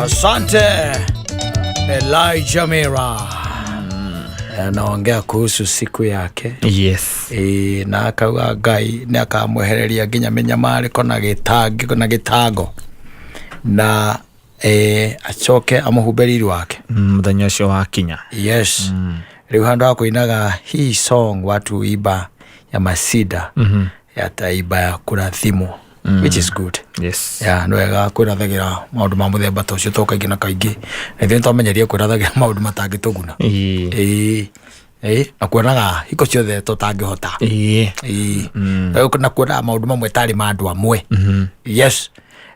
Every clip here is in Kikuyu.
Asante Elijah Mira anaongea kuhusu siku yake. Yes. Ĩĩ, na akauga Ngai nĩ akamwehereria nginya mĩnyamarĩko na gĩtangĩko na gĩtango na acoke amũhumbe riri wake. Mũthenya ũcio wakinya. Yes. Rĩu handũ ha kũinaga hii song watu iba ya masida, yataiba ya kũrathimwo, which is good. Yes. Ya, nĩ wega kwĩrathagĩra maũndũ ma mũthemba ta ũcio, to kaingĩ na kaingĩ na ithuĩ nĩtwamenyerie kwĩrathagĩra maũndũ matangĩtũguna. Ĩĩ, ĩĩ, na kuonaga hingo ciothe tũtangĩhota. Ĩĩ, na kuonaga maũndũ mamwe tarĩ ma andũ amwe. Yes,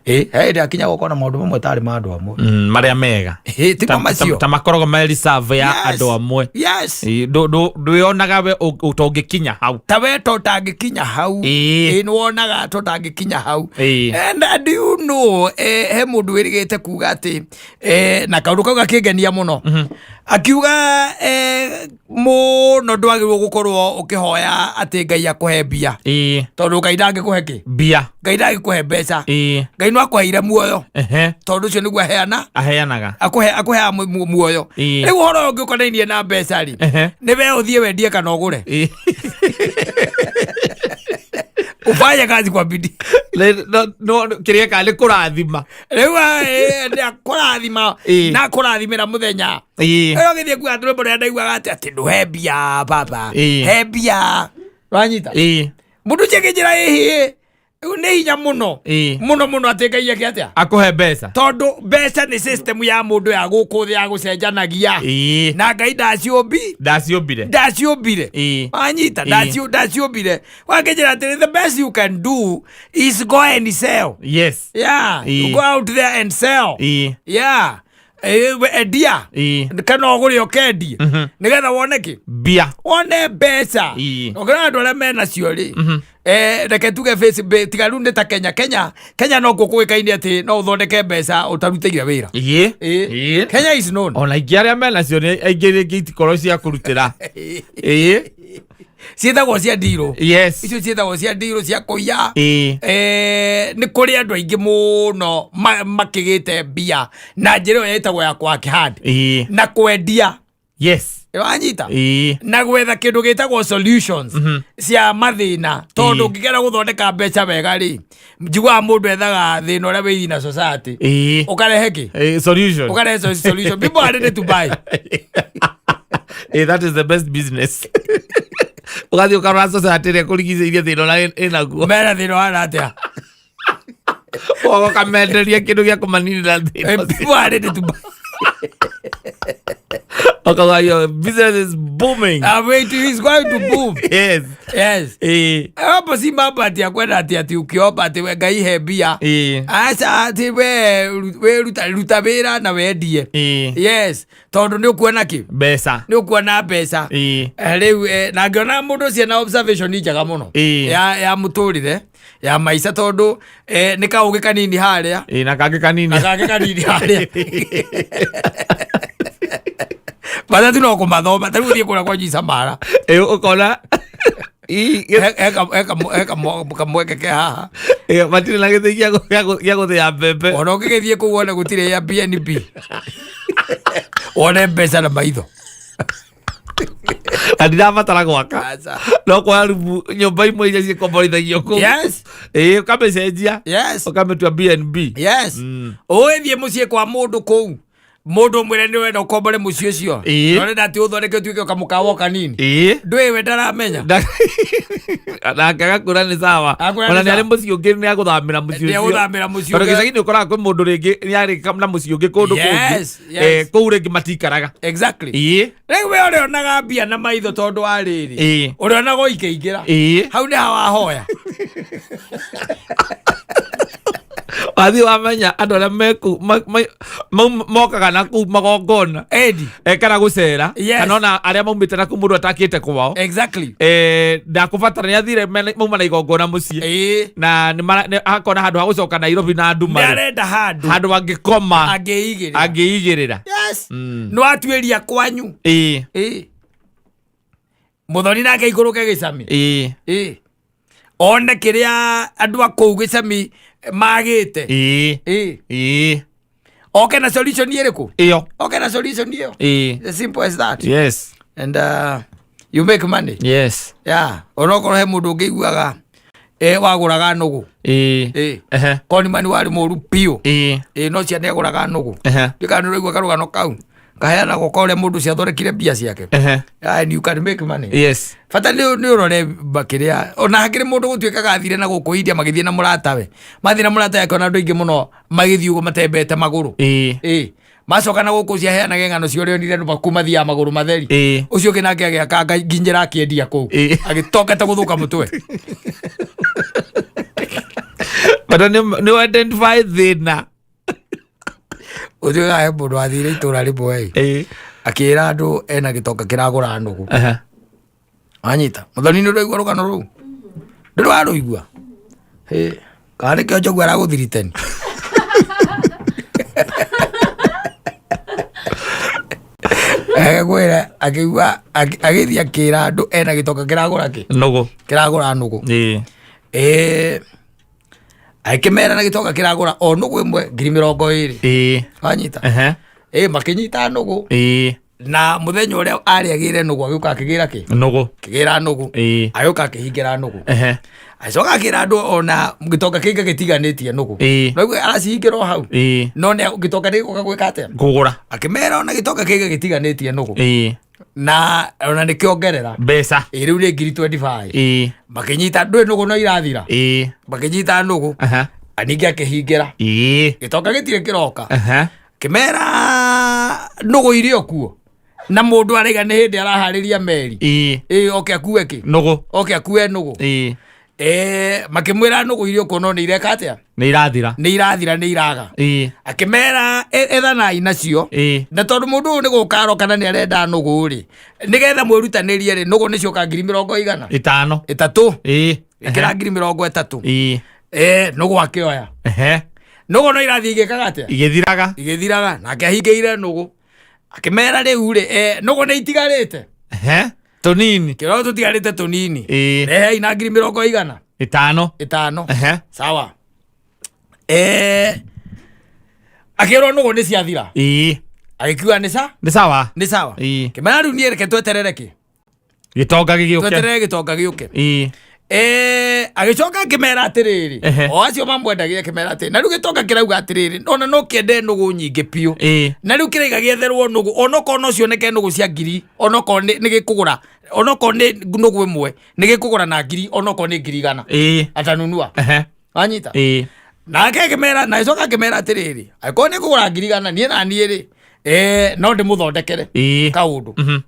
ĩĩ, he hĩndĩ akinya gũkona maũndũ mamwe tarĩ ma andũ amwe. Marĩa mega. Ĩĩ, ti macio. Ta makoragwo me reserve ya Yes. andũ amwe. Yes. Ĩĩ, ndwĩonaga we ũtongĩkinya hau. Ta we to ũtangĩkinya hau. Ĩĩ. Ĩĩ, nĩwonaga to ũtangĩkinya hau. Ĩĩ. And do you know, he mũndũ wĩrĩgĩte kuga atĩ na kaũndũ kau gakĩngenia mũno, akiuga mũno ndwagĩrĩirwo gũkorwo ũkĩhoya atĩ Ngai akũhe mbia, tondũ Ngai ndangĩkũhe kĩ? Mbia. Ngai ndangĩkũhe mbeca. Ngai no akũheire muoyo, tondũ ũcio nĩguo aheana. Aheanaga. Akũheaga muoyo. Rĩu ũhoro ũyũ ũngĩ ũkonainie na mbeca rĩ, nĩ we ũthiĩ wendie kana ũgũre, ufanye kazi kwa bidii. Kĩrĩa eka nĩ kũrathima. Rĩu nĩ akũrathima na akũrathimĩra mũthenya. Ĩyo gĩthiĩ kuga rwĩmbo rũrĩa ndaiguaga atĩ ndũhe mbia baba, he mbia, wanyita? Mũndũ ũcio akĩnjĩra ĩhĩ, rĩu nĩ hinya mũno mũno mũno atĩ Ngai eke atĩa? Akũhe mbeca. Tondũ mbeca nĩ system ya mũndũ ya gũkũ thĩ ya gũcenjanagia, na Ngai ndaciũmbi. Ndaciũmbire. Ndaciũmbire. Wanyita? Ndaciũmbire. Wakĩnjĩra atĩrĩ, the best you can do is go and sell. Yeah, you go out there and sell. Yeah. Endia kana ũgũre ũkendie nĩgetha wone kĩ? Mbia. Wone mbeca. Ũkĩrora andũ arĩa menacio rĩ, reke tuge tiga rĩu nĩ ta Kenya. Kenya no kuo kũĩkaine atĩ no ũthondeke mbeca ũtarutĩire wĩra. Kenya is known. Ona ingĩ arĩa menacio nĩ aingĩ rĩngĩ itikorwo cia kũrutĩra. Ciĩtagwo cia ndirũ. Icio ciĩtagwo cia ndirũ, cia kũiya. Nĩ kũrĩ andũ aingĩ mũno makĩgĩte mbia na njĩra ĩyo ĩtagwo ya work hard na kwendia. Wanyita? Na gwetha kĩndũ gĩtagwo solutions cia mathĩna, tondũ ũngĩgera gũthondeka mbeca wega rĩ, njiguaga mũndũ ethaga thĩna ũrĩa wĩ na society, ũkarehe kĩ? Solution. Ũkarehe solution. People are ready to buy. That is the best business. Ũgathiĩ ũkarora society ĩrĩa ĩkũrigicĩirie thĩna ũrĩa ĩnaguo. Mena thĩna wana atĩa? Ũkamenderia kĩndũ gĩa kũmaninĩra thĩna ũcio. People are ready to buy. Ũkauga your business is booming. Wait, it's going to boom. Yes. Hapo si mambo ati ya kwenda ati ukiomba ati we Ngai he mbia. Aca, ati we ruta wĩra na wendie. Yes, tondũ nĩ ũkuona kĩ? Mbeca. Nĩ ũkuona mbeca. Rĩu na ngĩona mũndũ ũcio na observation njega mũno ya mũtũrĩre ya maica, tondũ nĩ kaũgĩ kanini harĩa Na kangĩ kanini. Na kangĩ kanini harĩa, matatu no kũmathoma. Ta rĩu ũthiĩ kũrĩa kwa Samara, Ũkona he kamweke ke haha. Matirĩ na gĩthĩi gĩa gũthĩa mbembe. Ona ũngĩgĩthiĩ kũu wone gũtirĩ ya BNB, wone mbeca na maitho. Na ndirabatara gwaka. Aca. No kuoya rumu nyũmba imwe iria cikomborithagio kũu. Ĩĩ, ũkamĩcenjia, ũkamĩtua BNB. Yes. Ũgĩthiĩ mũciĩ kwa mũndũ kũu, mũndũ ũmwĩre nĩ wenda ũkombore mũciĩ ũcio, na ũrenda atĩ ũthondeke ũtuĩke kamũkawa o kanini, ndũĩ we ndaramenya. Nake agakwĩra nĩ sawa. Akwĩra Ona nĩ nĩ arĩ sawa. mũciĩ ũngĩ, nĩ agũthamĩra mũciĩ Nĩ ũcio. agũthamĩra mũciĩ Tondũ ũngĩ. gĩcagi nĩ ũkoraga kwĩ mũndũ rĩngĩ nĩ arĩ na mũciĩ ũngĩ kũndũ kũngĩ. Kũu rĩngĩ matikaraga. Rĩu we ũrĩonaga mbia na maitho, tondũ wa rĩrĩ, ũrĩonaga ikĩingĩra. Hau nĩ hawahoya. Wathiĩ wamenya andũ arĩa meku mokaga na kũu magongona edi kana gũcera, kana ona arĩa maumĩte na kũu mũndũ atakĩte kwao. Ndakũbatara nĩ athire mauma na igongona mũciĩ, na akona handũ ha gũcoka Nairobi na nduma Nĩ rĩ, arenda handũ handũ angĩkoma, angĩigĩrĩra. Angĩigĩrĩra. Yes. Nĩ watuĩria kwanyu. Mũthoni nake ikũrũke gĩcami, one kĩrĩa andũ a kũu gĩcami magĩte. Oke na solution ĩrĩkũ? Ĩyo. Oke na solution ĩyo. Ĩĩ. As simple as that. Yes. And you make money. Yes. Yeah, onokorwo he mũndũ ũngĩiguaga wagũraga nũgũ. Ĩĩ. Ĩĩ. Ehe. Konimani warĩ mũru biũ. Ĩĩ. Ĩĩ, no ciana agũraga nũgũ. Ehe. Ndikana nĩ ũraigua karũgano kau kaheanagwo ka ũrĩa mũndũ ciathondekire mbia ciake. Ehe. And you can make money. Yes. Bata nĩ ũrore makĩrĩa ona hakĩrĩ mũndũ gũtuĩkaga athire na gũkũ India magĩthiĩ na mũratawe, mathiĩ na mũratawe akĩona andũ aingĩ mũno magĩthiĩ ũguo matembete magũrũ. Ĩĩ. Ĩĩ, macoka na gũkũ ciaheanaga ng'ano cia ũrĩa onire andũ maku mathiaga magũrũ matheri. Ĩĩ. Ũcio ũngĩ nake agĩaka nginyĩra akĩendia kũu. Ĩĩ. Agĩtongete gũthũka mũtwe. Bata nĩ identify thĩna. Ũtuĩkaga he mũndũ wathire itũra rĩmwe ĩ, Ĩĩ. akĩra andũ ena gĩtonga kĩragũra nũgũ. Ehe. Wanyita mũthoni, nĩ ũraigua rũgano rũu? Ndũrĩ warũigua? Ĩ, kana nĩkĩo njogu aragũthiriteni? Agĩkwĩra akĩigua agĩthiĩ akĩra andũ ena gĩtonga kĩragũra kĩ? Nũgũ. Kĩragũra nũgũ. Ĩĩ. Ĩ, agĩkĩmera na gĩtonga kĩragũra o nũgũ ĩmwe 20,000. Ĩĩ. Wanyita? Ehe. Ĩ, makĩnyita nũgũ. Ĩĩ. Na mũthenya ũrĩa arĩ agĩre nũgũ, agĩũka akĩgĩra kĩ? Nũgũ. Akĩgĩra nũgũ. Ĩĩ. Agĩũka akĩhingĩra nũgũ. Ehe. Agĩcoka akĩra andũ ona gĩtonga kĩngĩ gĩtiganĩtie nũgũ. Ĩĩ. No aigua aracihingĩra o hau. Ĩĩ. No nĩ gĩtonga nĩ gĩgũka gwĩka atĩa? Kũgũra. Akĩmera ona gĩtonga kĩngĩ gĩtiganĩtie nũgũ. Ĩĩ. Na ona nĩkĩongerera. Mbeca. Ĩ, rĩu nĩ 25,000. Ĩĩ. Makĩnyita ndũĩ nũgũ no irathira. Ĩĩ. Makĩnyita nũgũ. Ehe. Ningĩ akĩhingĩra. Ĩĩ. Gĩtonga gĩtirĩ kĩroka. Ehe. Kĩmera nũgũ irĩ o kuo. Na mũndũ araiga nĩ hĩndĩ araharĩria meri. Ĩĩ. Ĩ, oke akue kĩ? Nũgũ. Oke akue nũgũ. Ĩĩ. Ĩ, makĩmwĩra nũgũ irĩ o kuo no nĩ ireka atĩa? Nĩ irathira. Nĩ irathira, nĩ iraga. Ĩĩ. Akĩmera ethanai nacio. Ĩĩ. Na tondũ mũndũ ũyũ nĩ gũka aroka na nĩ arenda nũgũ rĩ, nĩgetha mwĩrutanĩrie rĩ, nũgũ nĩcioka ngiri mĩrongo igana? Ĩtano. Ĩtatũ. Ĩĩ. Ĩkĩra 30,000. Ĩĩ. Ĩ, nũgũ akĩoya. Ehe. Nũgũ no irathiĩ igĩkaga atĩa? Igĩthiraga. Igĩthiraga. Nake ahingĩire nũgũ. Akĩmera rĩu rĩ, nũgũ nĩ itigarĩte. Ehe. Tũnini. Kĩrora tũtigarĩte tũnini. Ĩĩ. Rehei na 50,000. Ĩtano. Ĩtano. Ehe. Sawa. Akĩrwo nũgũ nĩ ciathira. Ĩĩ. Agĩkiuga nĩ sa? Nĩ sawa. Nĩ sawa. Ĩĩ. Kĩmera rĩu niĩ reke tweterere kĩ? Gĩtonga gĩgĩũke. Tweterere gĩtonga gĩũke. Ĩĩ. Agĩcoka akĩmera atĩrĩrĩ, Ehe. o acio mamwendagia akĩmera atĩrĩ, na rĩu gĩtonga kĩrauga atĩrĩrĩ, ona no kĩende nũgũ nyingĩ biũ. Ĩĩ. Na rĩu kĩraiga gĩetherwo nũgũ, onokorwo no cioneke nũgũ cia ngiri, onokorwo nĩ gĩkũgũra, onokorwo nĩ nũgũ ĩmwe, nĩ gĩkũgũra na ngiri, onokorwo nĩ 100,000. Ĩĩ. Atanunua. Ehe. Wanyita? Ĩĩ. Nake akĩmera, na agĩcoka akĩmera atĩrĩrĩ, angĩkorwo nĩ kũgũra 100,000, niĩ na niĩ rĩ, no ndĩmũthondekere Ĩĩ. kaũndũ. Mhm.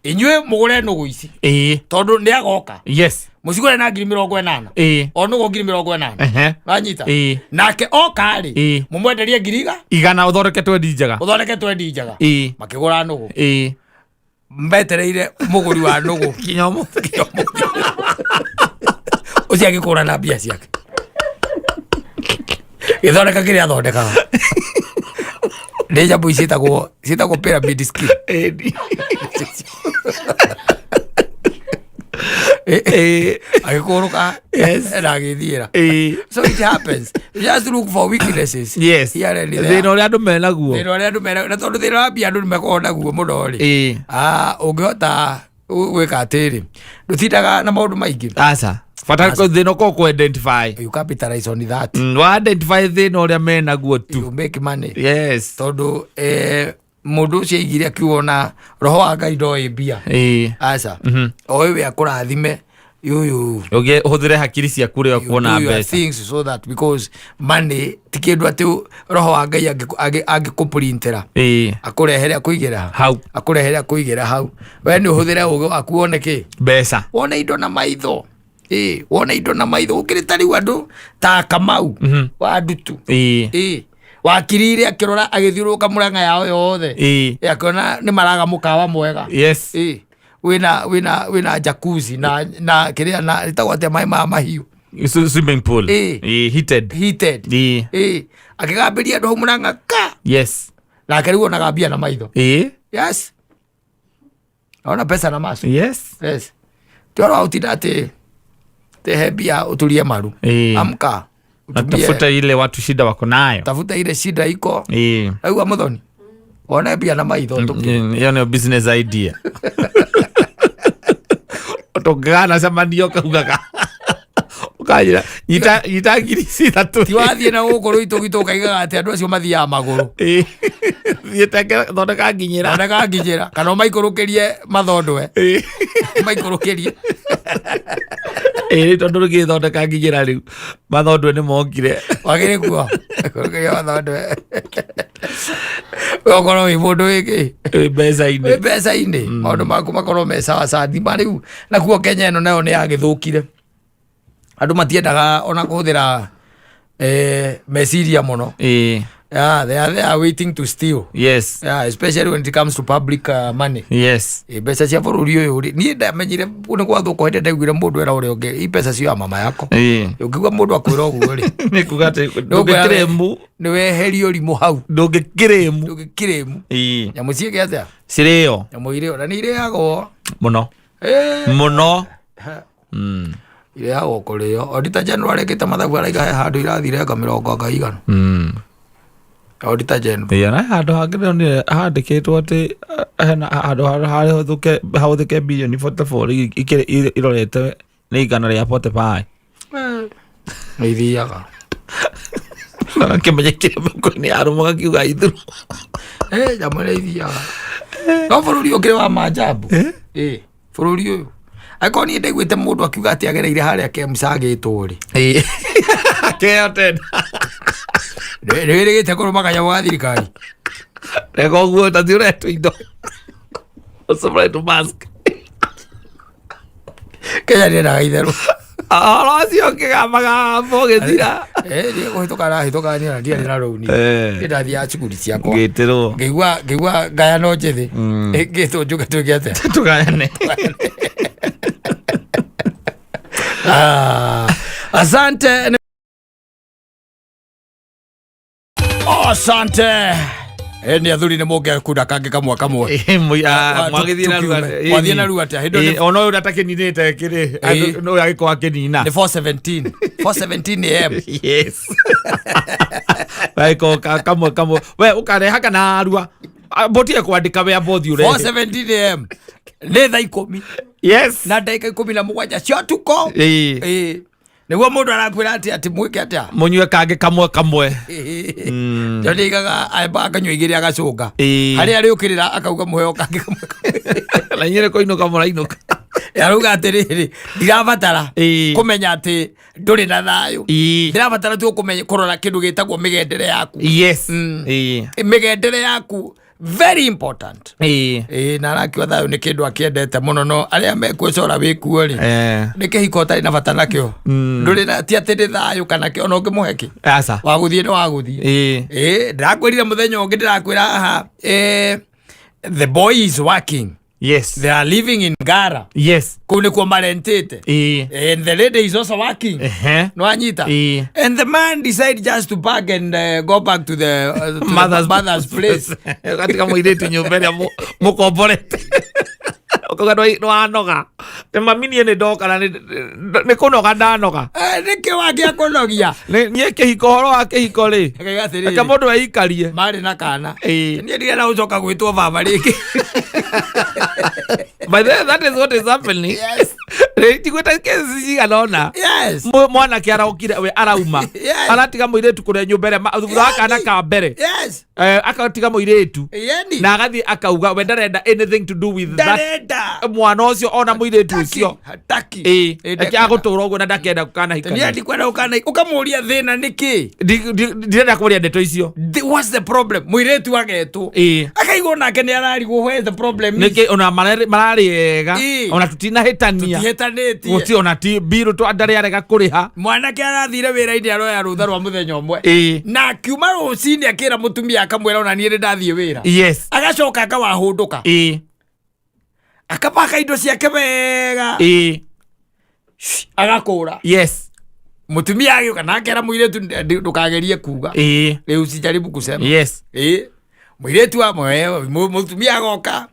Inyuĩ mũgũre nũgũ ici. Ĩĩ. Tondũ nĩ agoka. Yes. Mũcigũre na 80,000. Ĩĩ. O nũgũ 80,000. Ehe. Wanyita? Ĩĩ. Nake oka rĩ, Ĩĩ. mũmwenderie ngiri iga? Igana ũthondeke twendi njega. Ũthondeke twendi njega. Ĩĩ. Makĩgũra nũgũ. Ĩĩ. Metereire mũgũri wa nũgũ. Kinya ũmũthĩ. Kinya ũmũthĩ. Ũcio agĩkũra na mbia ciake. Gĩthondeka kĩrĩa athondekaga. Nĩ nyamũ ici ciĩtagwo pyramid scheme. Ĩĩ. Ĩĩ. Agĩkũrũka Yes. na agĩthiĩra. Ĩĩ. So it happens. You just look for weaknesses. Yes. Here and there. Thĩna ũrĩa andũ menaguo. Thĩna ũrĩa andũ mena, na tondũ thĩna wa mbia andũ nĩmakoragwo naguo mũno rĩ. Ĩĩ. Ũngĩhota gwĩka atĩrĩ, ndũtindaga na maũndũ maingĩ. Aca. Bata thĩna ũkorwo kũ identify. You capitalize on that. Wa identify thĩna ũrĩa menaguo tu. You make money. Yes. Tondũ mũndũ ũcio aigire akiuga ona roho wa Ngai ndoĩ mbia. Ĩĩ. Aca. Oĩ we akũrathime yuyu. Ũgĩe ũhũthĩre hakiri ciaku rĩrĩa You ũkuona do your mbeca. things so that because money ti kĩndũ atĩ roho wa Ngai angĩkũprintĩra. Ĩĩ. Akũrehere akũigĩra Hau. Akũrehere akũigĩra hau. We nĩ ũhũthĩre ũgĩ waku wone kĩ? Mbeca. Wone indo na maitho. Ĩĩ, wone indo na maitho. Gũkĩrĩ ta rĩu andũ ta Kamau wa Ndutu. Ĩĩ. Ĩĩ. Wakirire akĩrora agĩthiũrũrũka Murang'a yao yothe. Ĩĩ. Ĩ, akĩona nĩ maraga mũkawa mwega. Yes. Ĩĩ. Wĩna jacuzzi na kĩrĩa na ĩtagwo atĩa maĩ ma mahiũ. Swimming pool. Ĩĩ. Ĩĩ, heated. Heated. Ĩĩ. Ĩĩ. Akĩgambĩria andũ hau Murang'a ka. Yes. Nake rĩu onaga mbia na maitho. Ĩĩ. Yes. Ona pesa na macho. Yes. Yes. Ti ũhoro wa gũtinda atĩ he mbia ũturie maru. Ĩĩ. Amka. Natafuta ile watu shida wako nayo. Tafuta ile shida iko. Ĩĩ. Aigua muthoni one mbia na maitho tũkĩ. Ĩyo nĩyo business idea. Tũngĩganacemania ũkaugaga ũkanjĩra nyita nyita 3,000. Ti wathiĩ na gũkũ rũitũ gwitũ ũkaigaga atĩ andũ acio mathiaga magũrũ. Ĩĩ. Thiĩte thondeka nginyĩra. Thondeka nginyĩra kana ũmaikũrũkĩrie mathondwe. Ĩĩ. Ũmaikũrũkĩrie. Ĩĩ rĩu tondũ rũgĩthondeka nginyĩra rĩu mathondwe nĩ mokire. Wagĩrĩ kuo maikũrũkĩrie mathondwe. We ũkorwo wĩ mũndũ wĩkĩ? Wĩ mbeca-inĩ. Wĩ mbeca-inĩ, maũndũ maku makorwo me sawa sawa. Thima rĩu nakuo Kenya ĩno nayo nĩ yagĩthũkire, andũ matiendaga ona kũhũthĩra meciria mũno. Ĩĩ. Yeah, they are waiting to steal. Yeah, especially when it comes to public money. Mbeca cia bũrũri ũyũ rĩ, niĩ ndamenyire nĩ gwathũka hĩndĩ ndaiguire mũndũ era ũrĩa ũngĩ, i mbeca cio ya mama yako. Ũngĩigua mũndũ akwĩra ũguo rĩ, Nĩ kuga atĩ ndũngĩkĩrĩmu. Nĩ weherio rimũ hau. Ndũngĩkĩrĩmu. Ndũngĩkĩrĩmu. Nyamũ ciĩke atĩa? Cirĩo. Nyamũ irĩo na nĩ irĩagwo. Mũno. Mũno. Irĩagwo kũrĩo. Auditor General arekĩte mathabu araiga he handũ irathire eka mĩrongo anga igana. Auditor General. Ĩĩ, na handũ hangĩ ndĩronire handĩkĩtwo atĩ hena handũ harahũthĩke hahũthĩke bilioni 44 irorete nĩ igana rĩa 45. Nĩ ithiaga. Kĩmenye kĩrĩ mĩhuko-inĩ ya arũme gakiuga ithuru. Nyamũ nĩ ithiaga. No bũrũri ũkĩrĩ wa maajabu. Bũrũri ũyũ. Angĩkorwo niĩ ndaiguĩte mũndũ akiuga atĩ agereire harĩa Kemsa agĩtwo rĩ. Ĩĩ. Akĩheo tenda. Nĩ wĩrĩgĩte kũrũma kanyamũ ga thirikari. Reka ũguo ta ti ũretwo indo. Ũcomoretwo mask. Kenya ndĩendaga itherũ. Ũhoro ũcio ũkĩgambagamba ũgĩthira. Niĩ kũhĩtũka arahĩtũka niĩ ona ndiarĩ na rũni. Niĩ ndathiaga cukuru ciakwa. Ngĩtĩrwo. Ngĩigua ngayano njĩthĩ. Ngĩtwo njuke twĩke atĩa? Tũgayane. Ah, asante. Oh, asante. Nĩ athuri nĩ mũngĩakunda kangĩ kamwe kamwe. Mwagĩthiĩ na rua. Mwathiĩ na rua atĩa? Hĩndĩ ĩyo Ona ũyũ ũtakĩninĩte kĩrĩ no ũyũ agĩkorwo akĩnina. Nĩ 4:17 4:17 am. Yes, agĩkorwo kamwe kamwe we ũkareha kana arua botie kwandĩka we ambothi ũrehe. 4:17 am nĩ thaa 17 na ndagĩka 17 cia ũtukũ. Ĩĩ. Nĩguo mũndũ arakwĩra atĩ mwĩke atĩa? Mũnyue kangĩ kamwe kamwe. Jo nĩigaga amba akanyua igĩrĩ agacũnga. Harĩa arĩũkĩrĩra akauga mũheo kangĩ kamwe kamwe. Na inyuĩ nĩ kũinũka mũrainũka. Arauga atĩrĩrĩ, ndirabatara kũmenya atĩ ndũrĩ na thayũ. Ndirabatara tu kũmenya kũrora kĩndũ gĩtagwo mĩgendere yaku. Mĩgendere yaku very important. Ĩĩ, na arakiuga thayũ nĩ kĩndũ akĩendete mũno, no arĩa mekuo cora wĩkuo rĩ, nĩ kĩhiko ũtarĩ na bata nakĩo. Ndũrĩ na ti atĩ nĩ thayũ kana kĩ, ona ũngĩmũhe kĩ. Aca. Wagũthiĩ nĩ wagũthiĩ. Ĩĩ, ndĩrakwĩrire mũthenya ũngĩ, ndĩrakwĩra haha, the boy is working. They are living in Ngara. Kũu nĩkuo marentĩte. And the lady is also working. Nwanyita. And the man decide just to pack and go back to the mother's place. Gatiga mũirĩtu nyũmba ĩrĩa mũkomborete, ũkauga nĩ wanoga, nĩ mami, niĩ nĩ ndoka na nĩ kũnoga ndanoga. Nĩkĩ wakĩa kũnogia? Niĩ kĩhiko, ũhoro wa kĩhiko rĩ, Akauga atĩrĩrĩ, reke mũndũ eikarie. Marĩ na kana. Ĩĩ. Niĩ ndirenda gũcoka gwĩtwo baba rĩngĩ. By the way, that is what is happening. Rĩ njiguĩte kesi cigana ũna. Mwanake araokire we arauma, aratiga mũirĩtu kũrĩa nyũmba ĩrĩa thutha wa kana ka mbere. Akatiga mũirĩtu na agathiĩ akauga we ndarenda anything to do with that Ndarenda. mwana ũcio ona mũirĩtu ũcio. Hataki. Ĩĩ. Ĩĩ. Reke agũtũra ũguo na ndakenda Niĩ gũkanahikania. ndikwenda gũkana ũkamũria thĩna nĩkĩ. Ndirenda kũria ndeto icio. What's the problem? Mũirĩtu agetwo. Akaigwo nake nĩ ararigwo where the problem is. Nĩkĩ ona mararĩ ega, ona tutinahĩtania. Tũtihĩtanĩtie. Gũtirĩ ona ti mbirũ ndarĩ arega kũrĩha. Mwanake arathire wĩra-inĩ aroya rũtha rwa mũthenya ũmwe. Na akiuma rũcinĩ akĩra mũtumia akamwĩra ona niĩ nĩ ndathiĩ wĩra. Agacoka akawahũndũka. Akabaka indo ciake wega. Agakũra. Mũtumia agĩũka na akera mũirĩtu, ndũkagerie kuga. Rĩu usijaribu kusema. Ĩĩ. Mũirĩtu wa mũtumia agoka.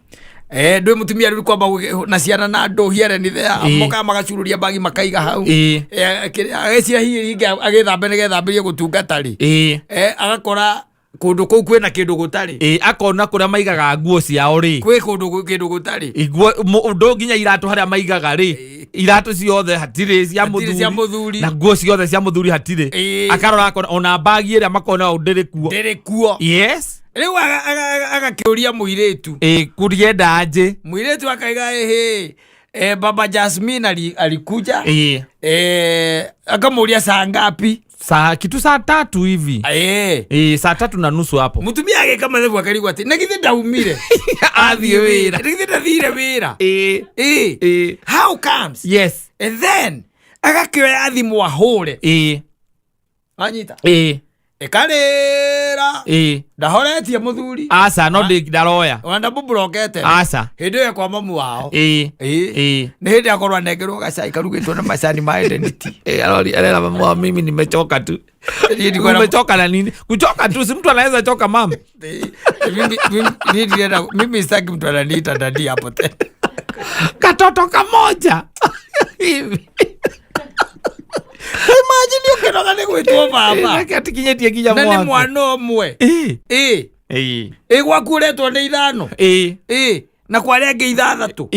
Ndwĩ mũtumia rĩu kwamba na ciana na andũ here nĩ there. Mokaga magacururia bagi makaiga hau. Ageciria hihi rĩngĩ agĩthambe nĩgetha ambĩrĩrie gũtungata rĩ, agakora kũndũ kũu kwĩna kĩndũ gũtarĩ. Akona kũrĩa maigaga nguo ciao rĩ, kwĩ kũndũ kĩndũ gũtarĩ. Nguo ũndũ nginya iratũ harĩa maigaga rĩ, iratũ ciothe hatirĩ cia Hatirĩ cia mũthuri mũthuri. Na nguo ciothe cia mũthuri hatirĩ. Akarora akona ona bagi ĩrĩa makona ndĩrĩ kuo. Ndĩrĩ kuo. Rĩu agakĩũria mũirĩtu. Kurienda nje. Mũirĩtu akaiga ĩhĩ, baba Jasmine alikuja. Akamũria saa ngapi? Saa kitu saa 3 hivi. Saa 3 na nusu hapo. Mũtumia agĩka mathabu akarigwo atĩ na githĩ ndaumire athiĩ wĩra. Na githĩ ndathire wĩra? How comes? And then agakĩoya thimũ ahũre. Anyita, ĩkarĩra. Ndahoretie mũthuri. Aca, no ndĩ ndaroya. Ona ndamũmburokete. Aca. Hĩndĩ ĩyo kwa mamu wao. Nĩ hĩndĩ akorwo anengerwo gacai karugĩtwo na macani ma Edeniti. Arori arera mama wa mimi nimechoka tu. Niĩ ndikwenda- Umechoka na nini? Kuchoka tu, si mtu anaweza choka, mama. Mimi mimi sitaki mtu ananiita daddy hapo tena. Katoto kamoja hivi. Imagine ũkĩnoga nĩ gwĩtwo baba. Atikinyĩtie nginya Na nĩ mwaka. mwana ũmwe. Ĩ gwaku ũretwo nĩ ithano. Ĩ na kwa arĩa angĩ ithathatũ.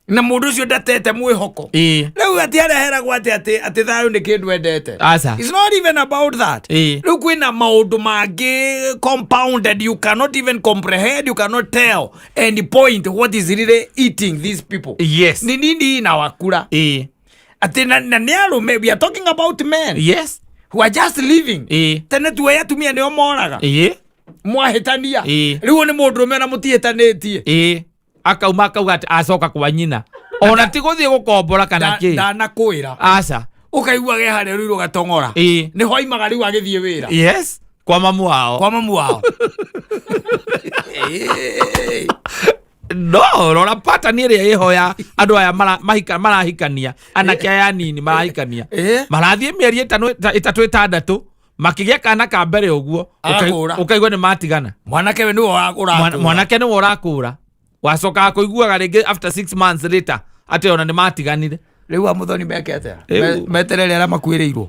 Na mũndũ ũcio ndatete mwĩhoko. Rĩu atĩ areheragwo atĩ thayũ nĩ kĩndũ endete. Aca. It's not even about that. Rĩu kwĩna maũndũ mangĩ compounded, you cannot even comprehend, you cannot tell and point what is really eating these people. Ni nini inawakura? Atĩ na nĩ arũme, we are talking about men who are just living. Tene tuoya atumia nĩo moraga. Mwahĩtania. Rĩu nĩ mũndũrũme na mũtihĩtanĩtie. Akauma akauga atĩ acoka kwa nyina, ona ti gũthiĩ gũkombora kana kĩ. Ndanakwĩra. Aca. Ũkaigua ge harĩa rĩu rũgatong'ora. Nĩho aimaga rĩu agĩthiĩ wĩra. Yes, kwa mamu wao. Kwa mamu wao. No rora pattern ĩrĩa ĩho ya andũ aya marahikania, anake aya anini marahikania, marathiĩ mĩeri 5, 3, 6 makĩgĩa kana ka mbere ũguo, Agakũra. ũkaigua nĩ matigana. Mwanake we nĩwe ũrakũra. Mwanake nĩwe ũrakũra, wacokaga kũiguaga rĩngĩ after 6 months later atĩ ona nĩ matiganire. Rĩu amuthoni meke atĩa? Rĩu- Meterere arĩa makuĩrĩirwo.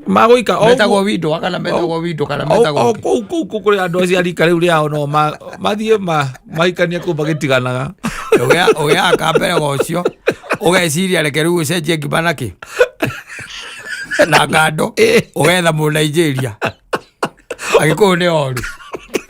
Magũika o Metagwo window kana metagwo window kana o metagwo o kũu kũrĩ andũ acio a rika rĩu rĩao, no mathiĩ mahikanie kũu magĩtiganaga. Ũgĩaga kambere ga ũcio ũgeciria reke rĩu ũcenjie ngima na kĩ na ngando, ũgetha mũ Nigeria Agĩkũyũ nĩ oru.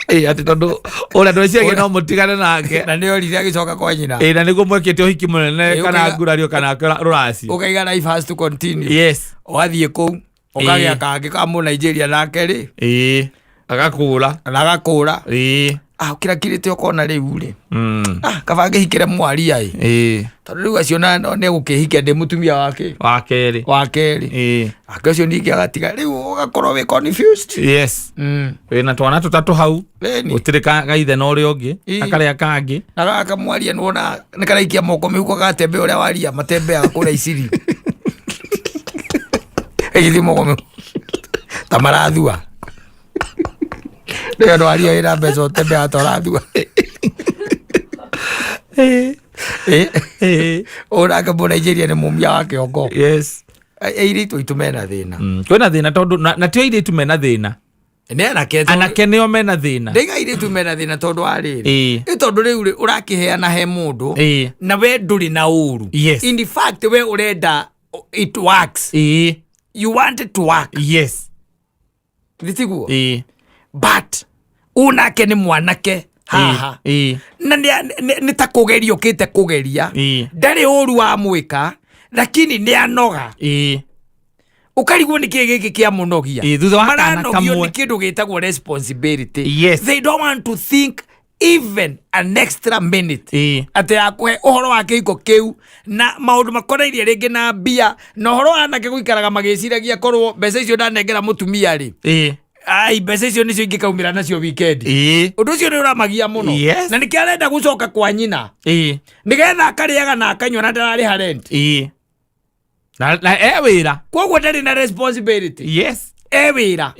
Atĩ tondũ ũrĩa ndweciragia no mũtigane nake. Na nĩ orire agĩcoka kwa nyina. Na nĩguo mwekĩte ũhiki mũnene kana ngurario kana rũracio. Ũkaiga life has to continue. Ũgathiĩ kũu ũkagĩa kangĩ ka mũ Nigeria nake rĩ, Agakũra. Na agakũra. Ah, ũkĩrakirĩte ũkona rĩu rĩ, ah, kaba ngĩhikĩre mwaria ĩ, tondũ rĩu acio na nĩ egũkĩhikia ndĩ mũtumia wake wa kerĩ. Wa kerĩ. Ake ũcio ningĩ agatiga, rĩu ũgakorwo wĩ confused. Wĩna twana tũtatũ hau. Ĩni. Gũtirĩ gaithe na ũrĩa ũngĩ na karĩa kangĩ. Na gaka mwaria nĩwona nĩ karaikia moko mĩhuko gatembe ũrĩa waria matembeaga kũrĩa iciri ĩgĩthiĩ moko mĩhuko ta marathua, nĩyo ndwaria wĩna mbeca ũtembeaga ta ũrathua. Ũyũ nake mũ Nigeria nĩ mumia wa kĩongo. Airĩtu aitũ mena thĩna. Kwĩna thĩna tondũ na tio airĩtu mena thĩna. Nĩ anake. Anake nĩo mena thĩna. Ndaiga airĩtu mena thĩna tondũ wa rĩrĩ, ĩ tondũ rĩu rĩ ũrakĩheana he mũndũ na we ndũrĩ na ũru. In fact we ũrenda it works. You want it to work. Thitiguo? But ũyũ nake nĩ mwanake haha na nĩ ta kũgeria ũkĩte kũgeria. Ndarĩ ũru wa mwĩka lakini nĩ anoga. Ũkarigwo nĩ kĩĩ gĩkĩ kĩa mũnogia. Thutha wa kana Maranogio kamwe. nĩ kĩndũ gĩtagwo responsibility. They don't want to think even an extra minute atĩ ya kũhe ũhoro wa kĩhiko kĩu na maũndũ makonainie rĩngĩ na mbia na ũhoro wa anake gũikaraga magĩciragia korwo mbeca icio ndanengera mũtumia rĩ, ai, mbeca icio nĩcio ingĩkaumĩra nacio weekend. Ũndũ ũcio nĩ ũramagia mũno. Na nĩkĩo arenda gũcoka kwa nyina, nĩgetha akarĩaga na akanyua na ndararĩha rent. Na e wĩra. Koguo ndarĩ na responsibility. E wĩra.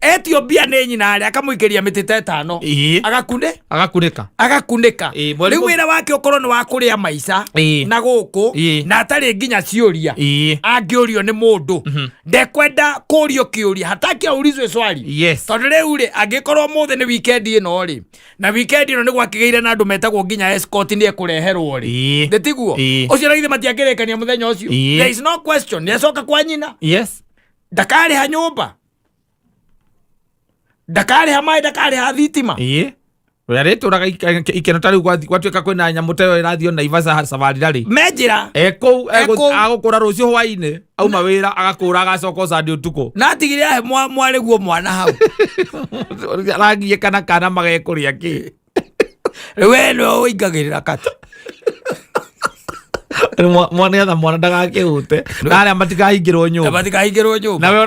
Etio mbia nĩ nyina rĩ, akamũikĩria mĩtĩ ta ĩtano. Agakune Agakunĩka. Agakunĩka. Mweri Rĩu wĩra wake ũkorwo nĩ wa kũrĩa maica na gũkũ na atarĩ nginya ciũria. Angĩũrio nĩ mũndũ, ndekwenda kũrio kĩũria, hataki aulizwe swali. Tondũ rĩu rĩ, angĩkorwo mũthĩ nĩ weekend ĩno rĩ, na weekend ĩno nĩ gwakĩgĩire na andũ metagwo nginya escort nĩ ekũreherwo rĩ, nĩ tiguo? Ũcio na githĩ matiangĩrĩkania mũthenya ũcio? There is no question, nĩ acoka kwa nyina. Ndakarĩha nyũmba, ndakarĩha maĩ, ndakarĩha thitima. Ũrĩa rĩtũraga ikeno ta rĩu gwatuĩka kwĩna nyamũ ta ĩyo ĩrathiĩ Naivasha safari rarĩ me njĩra. Ekũu. Ekũu. Agũkũra rũciũ hwainĩ, auma wĩra agakũra, agacoka ũcandi ũtukũ. Na atigire ahe mwarĩguo mwana hau. Aragiĩ kana kana magekũrĩa kĩ? Rĩu we nĩwe ũingagĩrĩra kati. Nĩgetha mwana ndagakĩhute na arĩa matikahingĩrwo nyũmba. Matikahingĩrwo nyũmba. Nawe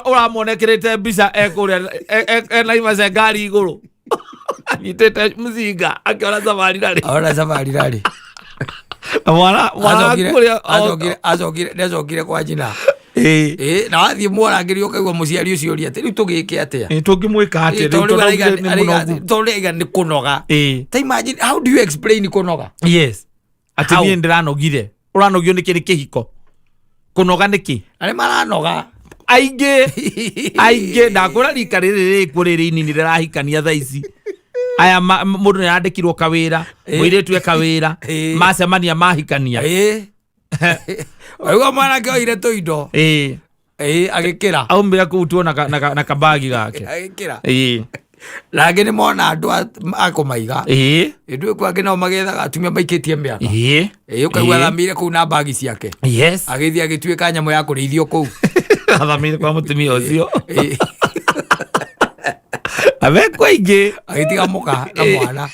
ũramwona ekĩrĩte mbica ekũrĩa e Naivasha ngari igũrũ anyitĩte mzinga akĩona safari rarĩ. Ona safari rarĩ. Na mwana mwana kũrĩa. Acokire, nĩacokire kwa nyina. Ĩ, na wathiĩ mwarangĩrio ũkaigua mũciari ũcio ũria atĩ rĩu tũgĩke atĩa? Tũngĩmwĩka atĩa rĩu? Tondũ Tondũ augire nĩ mũnogu. Tondũ araiga nĩ kũnoga. Ta imagine, how do you explain kũnoga? Yes, atĩ How? niĩ ndĩranogire. Ũranogio nĩkĩ? Nĩ kĩhiko kũnoga nĩkĩ? Arĩa maranoga. Aingĩ aingĩ ndakwĩra rika rĩrĩ rĩkuo rĩrĩ inini rĩrahikania thaa ici aya mũndũ nĩ arandĩkirwo kawĩra, mũirĩtu e kawĩra, macemania mahikania. Waigua mwanake oire tũindo. Ĩ, agĩkĩra. Aumĩra kũu tuona na kabagi gake. Agĩkĩra. Na angĩ nĩ mona andũ a kũmaiga. Ĩndũ ĩku angĩ nao magethaga atumia maikĩtie mĩaka. Ĩ, ũkaigua athamĩire kũu na mbagi ciake. Agĩthiĩ agĩtuĩka nyamũ ya kũrĩithio kũu. Athamĩire kwa mũtumia ũcio. Amekwo aingĩ. Agĩtiga mũka na mwana.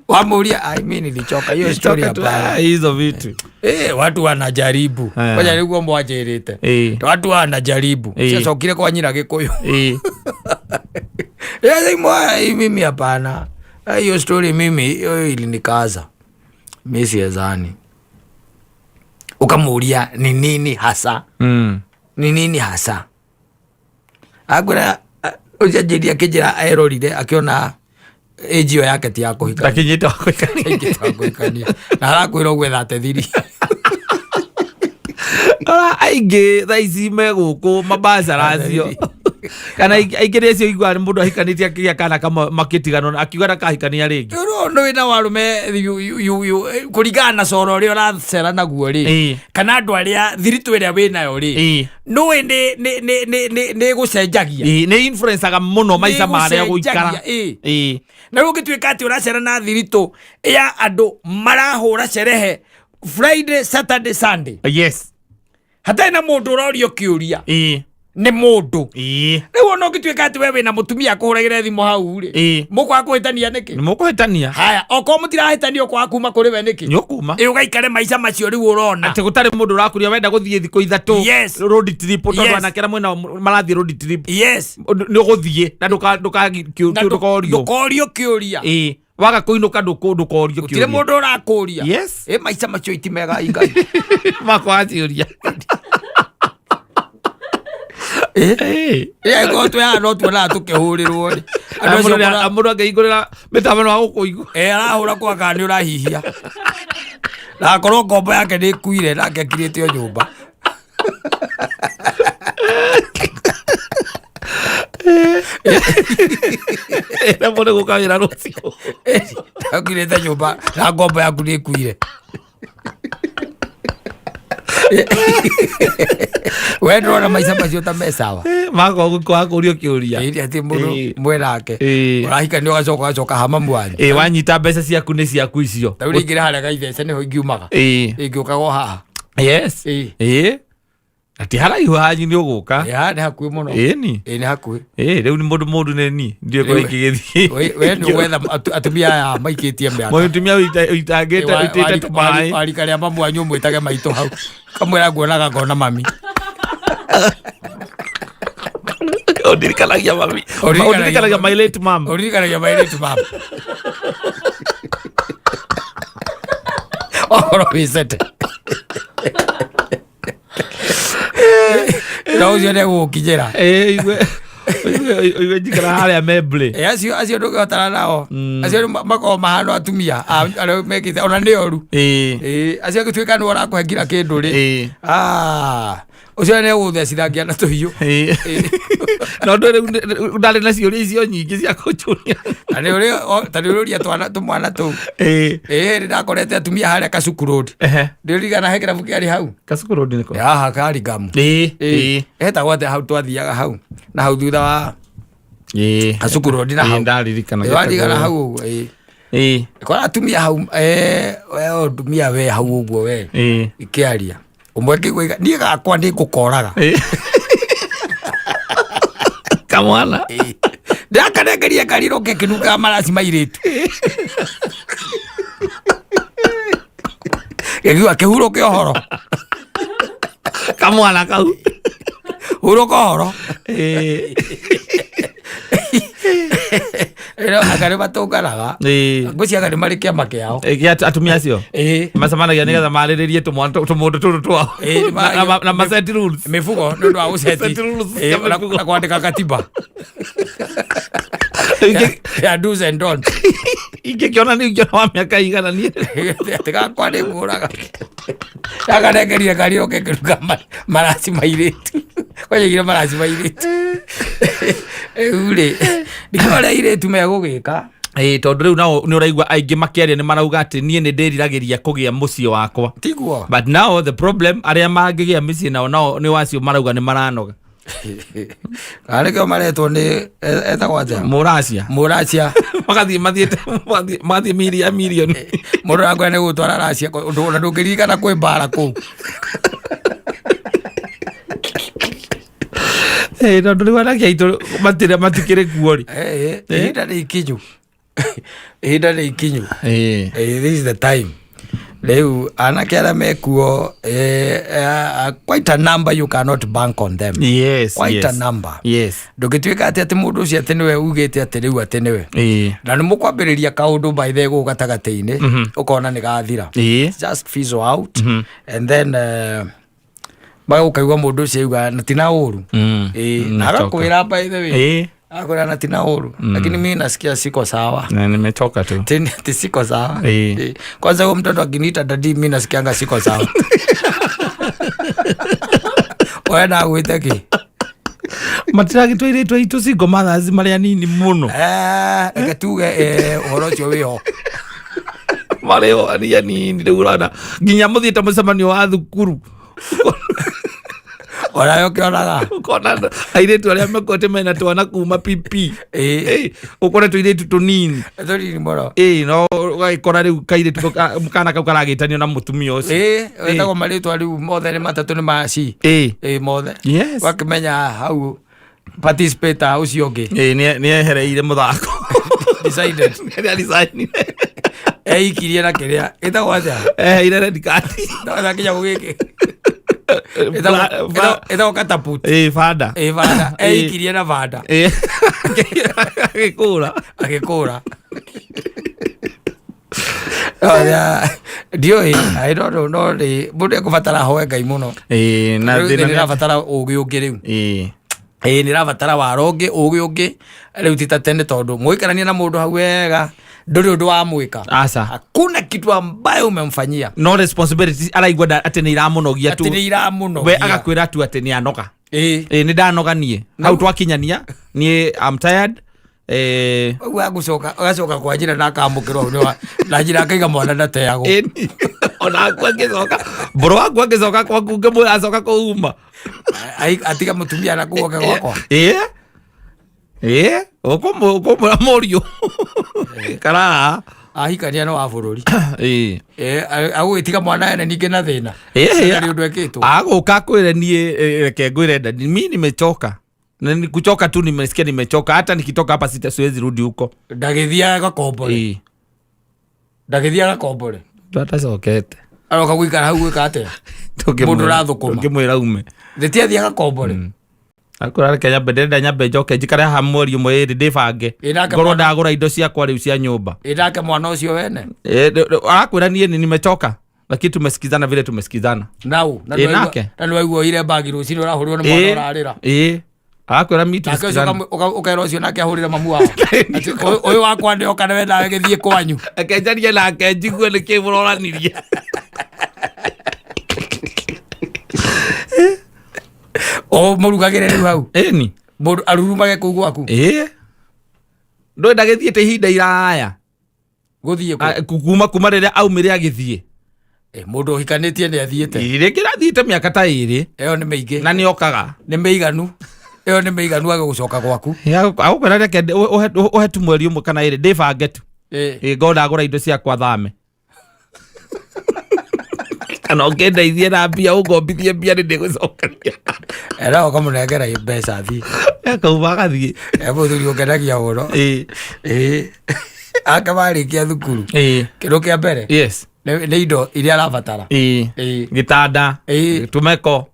Wamũria, "Ai, mimi nilichoka hiyo story, hapana." Hizo vitu. Eh, watu wanajaribu. Ngoja nĩguo mwanjĩrĩte. Watu wanajaribu. Ciacokire kwa nyina Gĩkũyũ. Yes, mimi hapana. Hiyo story mimi hiyo ilinikaza. Mi siezani. Ukamuuria ni nini hasa? Ni nini hasa? Akwĩra ũcenjeria akĩnjĩra erorire akĩona age ĩyo yake ti ya kũhikania. Ndakinyĩte wa kũhikania. Aingĩte wa kũhikania. Na arakwĩra ũguo ethate thiri. Ora aingĩ thaa ici me gũkũ mabacara acio kana aingĩ nĩ acio iguaga nĩ mũndũ ahikanĩtie akĩgĩa kana kamwe makĩtiganwo akiuga ndakahikania rĩngĩ. Rĩu wĩna warume kũringana na coro ũrĩa ũracera naguo rĩ, kana andũ arĩa thiritũ ĩrĩa wĩnayo rĩ, nũĩ nĩ gũcenjagia. Nĩ influencaga mũno maica marĩa gũikara. Nĩ ĩgũcenjagia, Na rĩu ũngĩtuĩka atĩ ũracera na thiritũ ya andũ marahũra cerehe Friday, Saturday, Sunday, hatarĩ na mũndũ ũrorio kĩũria nĩ mũndũ. Rĩu ona ũngĩtuĩka atĩ we wĩna mũtumia akũhũragĩre thimũ hau rĩ, mũkwaga kũhĩtania nĩkĩ? Nĩ mũkũhĩtania. Haya, okorwo mũtirahĩtania, ũkwaga kuma kũrĩ we nĩkĩ? Nĩ ũkuma. Ĩ, ũgaikare maica macio rĩu ũrona atĩ gũtarĩ mũndũ ũrakũria wenda gũthiĩ thikũ 3 road trip tondũ anake arĩa mwena marathiĩ road trip, nĩ ũgũthiĩ na ndũkorio. Ndũkorio kĩũria. Waga kũinũka ndũkorio gũtirĩ kĩũria. Mũndũ ũrakũria. Ĩ, maica macio iti mega ingai. Makwaga ciũria. Ĩngorwo twĩ haha no tuonaga tũkĩhũrĩrwo rĩ. Andũ acio Mũndũ angĩhingũrĩra mĩtambo no agũkũigua. Ĩ, arahũra kwa kana nĩ ũrahihia na akorwo ngombo yake nĩ ĩkuire nake akirĩte o nyũmba. Ĩra mũndũ gũka wĩra rũciũ. Akirĩte nyũmba na ngombo yaku nĩ ĩkuire, we ndũrona maica macio ta me sawa? Makwa kwaga kũrio kĩũria. Ĩ, atĩ mũndũ mwenake ũrahikania ũgacoka ũgacoka hama mwanyu. Wanyita mbeca ciaku nĩ ciaku icio. Ta rĩu rĩngĩ harĩa gaithece nĩho ingiumaga. Ingĩũkaga o haha. Na ti haraihu hanyu nĩ ũgũka. Ĩ, nĩ hakuhĩ mũno. Ĩni. Ĩ, nĩ hakuhĩ. Rĩu nĩ mũndũ mũndũ nĩ niĩ ndiũĩ kũrĩa ingĩgĩthiĩ. We nĩ ũgwetha atumia aya maikĩtie mĩaka. Mũtumia ũitangĩte ũitĩte tũmaĩ. Warika rĩa mamu wanyu ũmwĩtage maitũ hau kamwĩra nguonaga ngona mami. Ũndirikanagia mami. Ũndirikanagia Ũndirikanagia mami. my late mom. Ũririkanagia my late mom okorwo wĩcete na ũcio nĩ egũgũkinyĩra. Igue. Ũigue njikara harĩa Membley. Eh, acio ndũngĩhotana nao. Acio makoragwo mahana atumia arĩa mekĩte ona nĩ oru. Eh, acio angĩtuĩka nĩwe ũrakũhe nginya kĩndũ rĩ, ah, ũcio nĩ egũgũthecithangia na tũhiũ. No ndũ rĩu ndarĩ na ciũria icio nyingĩ cia kũnjũria. Ta nĩ ta nĩ ũrĩũria twana tũmwana tũu. Ĩĩ, nĩ ndakorete atumia harĩa Kasuku Road. Ndĩririkana he kĩrabu kĩarĩ hau. Kasuku Road nĩkũ? Haha Karingamu. Hetagwo atĩa hau twathiaga hau na hau thutha wa Kasuku Road na hau. Ndaririkana. Watigana hau ũguo, ĩĩ. Kora atumia hau, we ũndumia we hau ũguo we. Ikĩaria. Ũmwe ngĩigua niĩ gakwa nĩ ngũkoraga. Kamwana. Ndĩrakanengeria kariro kĩnungaga maraci ma airĩtu. Gĩkiuga kĩhurũke ũhoro. Kamwana kau. Hurũka ũhoro. Ĩno anga nĩ matũnganaga. Ngwĩciria anga nĩ marĩ kĩama kĩao. Gĩa atumia acio. Macemanagia nĩgetha marĩrĩrie tũmũndũ tũtũ twao. Na ma set rules. Mĩbugo nĩ ũndũ wa gũceti. Set rules cia mĩbugo. Na kwandĩka katiba. Ya do's and don'ts. Ingĩkĩona nĩ ingĩona wa mĩaka igana niĩ. Atĩ gakwa nĩ ngũraga. Gakanengeria kariro kekĩruga maraci ma airĩtu. Kwanyaigire maraci ma airĩtu. Rĩu rĩ, ndikĩũĩ ũrĩa airĩtu megũgĩka. Ĩĩ, tondũ rĩu nao nĩ ũraigua aingĩ makĩaria nĩ marauga atĩ niĩ nĩ ndĩriragĩria kũgĩa mũciĩ wakwa. Tiguo? But now the problem, arĩa mangĩgĩa mĩciĩ nao nao nĩ wacio marauga nĩ maranoga. Kana nĩkĩo maretwo nĩ etagwo atĩa? Mũracia. Mũracia. Magathiĩ mathiĩte magathiĩ miria mirioni. Mũndũ akwenda nĩ gũtwara racia ũndũ ona ndũngĩririkana kwĩ mbara kũu. Ĩĩ, tondũ rĩu anake aitũ matirĩ matikĩrĩ kuo rĩ. Ihinda nĩ ikinyu. Ihinda nĩ ikinyu. This is the time. Rĩu anake arĩa mekuo, quite a number, you cannot bank on them. Quite a number. Ndũngĩtuĩka atĩ mũndũ ũcio atĩ nĩwe ugĩte atĩ rĩu atĩ nĩwe. Na nĩ mũkwambĩrĩria kaũndũ by the gũkũ gatagatĩ-inĩ, ũkona nĩ gathira. Just fizzle out and then ũkaigua mũndũ ũcio auga na ti na ũru. Na agakwĩra by the way. Agakwĩra na ti na ũru. Lakini mimi nasikia siko sawa. Na nimechoka tu. Ti siko sawa. Kwanza huyo mtoto akiniita daddy mimi nasikianga siko sawa. Wewe na gwĩte kĩ? Matiragĩtwo airĩtu aitũ single mothers marĩ anini mũno. Reke tuge, ũhoro ũcio wĩho. Marĩ o arĩ anini rĩu ũrona nginya mũthiĩte mũcemanio wa thukuru. Onawe ũkĩonaga. Ũkona airĩtu arĩa mekwete mena twana kuma PP. Ũkore tũirĩtu tũnini. Tũnini mũno. Ĩĩ, no ũgagĩkora rĩu kairĩtu kana kau karagĩtanio na mũtumia ũcio. Ĩĩ, wetagwo marĩtwa rĩu mothe nĩ matatũ nĩ maci. Ĩĩ, mothe. Ũgakĩmenya hau participator ũcio ũngĩ. Ĩĩ, nĩ ehereire mũthako. Decided. Nĩ aresignire. Eikirie na kĩrĩa. Ĩtagwo atĩa? Eheire red card. Ĩtagwo kĩnyamũ gĩkĩ. Ĩtagwo catapult. Ĩĩ, banda. Ĩĩ, banda. Eikirie na banda. Ĩĩ. Agĩkũra. Agĩkũra. Ndiũĩ, I don't know, no nĩ mũndũ ekũbatara hoe Ngai mũno. Ĩĩ, na Rĩu thĩna nĩ ĩrabatara ũgĩ ũngĩ rĩu. Ĩĩ. Ĩĩ, nĩ ĩrabatara waro ũngĩ, ũgĩ ũngĩ. Rĩu ti ta tene tondũ mũikarania na mũndũ hau wega, ndũrĩ ũndũ wamwĩka. Aca. Hakuna kitu ambayo umemfanyia. No responsibility araigua atĩ nĩ iramũnogia tu. Atĩ nĩ iramũnogia. We agakwĩra tu atĩ nĩ anoga. Ĩĩ. Ĩĩ, nĩ ndanoga niĩ. Hau twakinyania, niĩ I'm tired. Ũguo agũcoka, agacoka kwa njĩra na akamũkĩrwo hau nĩ wa, na njĩra akaiga mwana ndateagwo. Ĩni. Ona aku angĩcoka, mbũrũ waku angĩcoka kwaku ngĩmwĩra acoka kũuma. Atiga mũtumia na kũu oke gwakwa. Ĩĩ. Ĩĩ, ũkũmwĩra mũriũ. Ikara. Ahikania no wa bũrũri. Ĩĩ. Ĩĩ, agũgĩtiga mwana ene ningĩ na thĩna. Ĩĩ. Ndarĩ ũndũ ekĩtwo. Agũka akwĩre niĩ, reke ngwĩre ndadi, mi nimechoka. Na ni kuchoka tu nimesikia nimechoka, hata nikitoka hapa sita siwezi rudi huko. Ndagĩthiaga gakombore. Ĩĩ. Ndagĩthiaga gakombore. Ndatacokete. Aroka gũikara hau gwĩka atĩa? Mũndũ ũrathũkũma. Tũngĩmwĩra ume. Thĩ gakombore. Akwĩra reke nyambe, ndĩrenda nyambe njoke njikare haha mweri ũmwe ĩrĩ ndĩbange. Ĩ, nake Ngorwo mwana- ndagũra indo ciakwa rĩu cia nyũmba. Ĩ, nake mwana ũcio wene. Arakwĩra niĩ nĩ nimechoka. Lakini tumesikizana vile tumesikizana. Nau, na Ĩ, nĩwaigua- nake? na nĩwaigua oire mbagi rũcinĩ ũrahũrwo nĩ mwana ũrarĩra. Ĩ. Agakwĩra mi Nake ũcio tũtitigane. ũkera ũcio nake ahũrĩre mamu wao. Atĩ, ũyũ wakwa nĩoka nawe nawe gĩthiĩ kwanyu. Reke njarie nake njigue nĩkĩ mũroranirie. O mũrugagĩre rĩu hau. Ĩni. Mũndũ arurumage kũu gwaku. Ĩĩ. Ndũĩ ndagĩthiĩte ihinda iraya. Gũthiĩ kũ? Kuma rĩrĩa aumire agĩthiĩ. Mũndũ ũhikanĩtie nĩ athiĩte. Rĩngĩ rathiĩte mĩaka ta ĩrĩ. Ĩyo nĩ mĩingĩ. Na nĩ okaga. Nĩ mĩiganu. Ĩyo nĩ mĩiganu age gũcoka gwaku. Agũkwĩra reke ũhe tu mweri ũmwe kana ĩrĩ ndĩbange tu. Ĩ, ngona ndagũra indo ciakwa thame. Kana ũkĩndeithie na mbia ũngombithie mbia nĩ ndĩgũcokeria. Era ũkamũnengera mbeca athiĩ. Akauma agathiĩ. Mũthuri ũngenagia mũno. Ake marĩkia thukuru. Kĩndũ kĩa mbere. Yes. Nĩ indo iria arabatara. Gĩtanda. Tũmeko.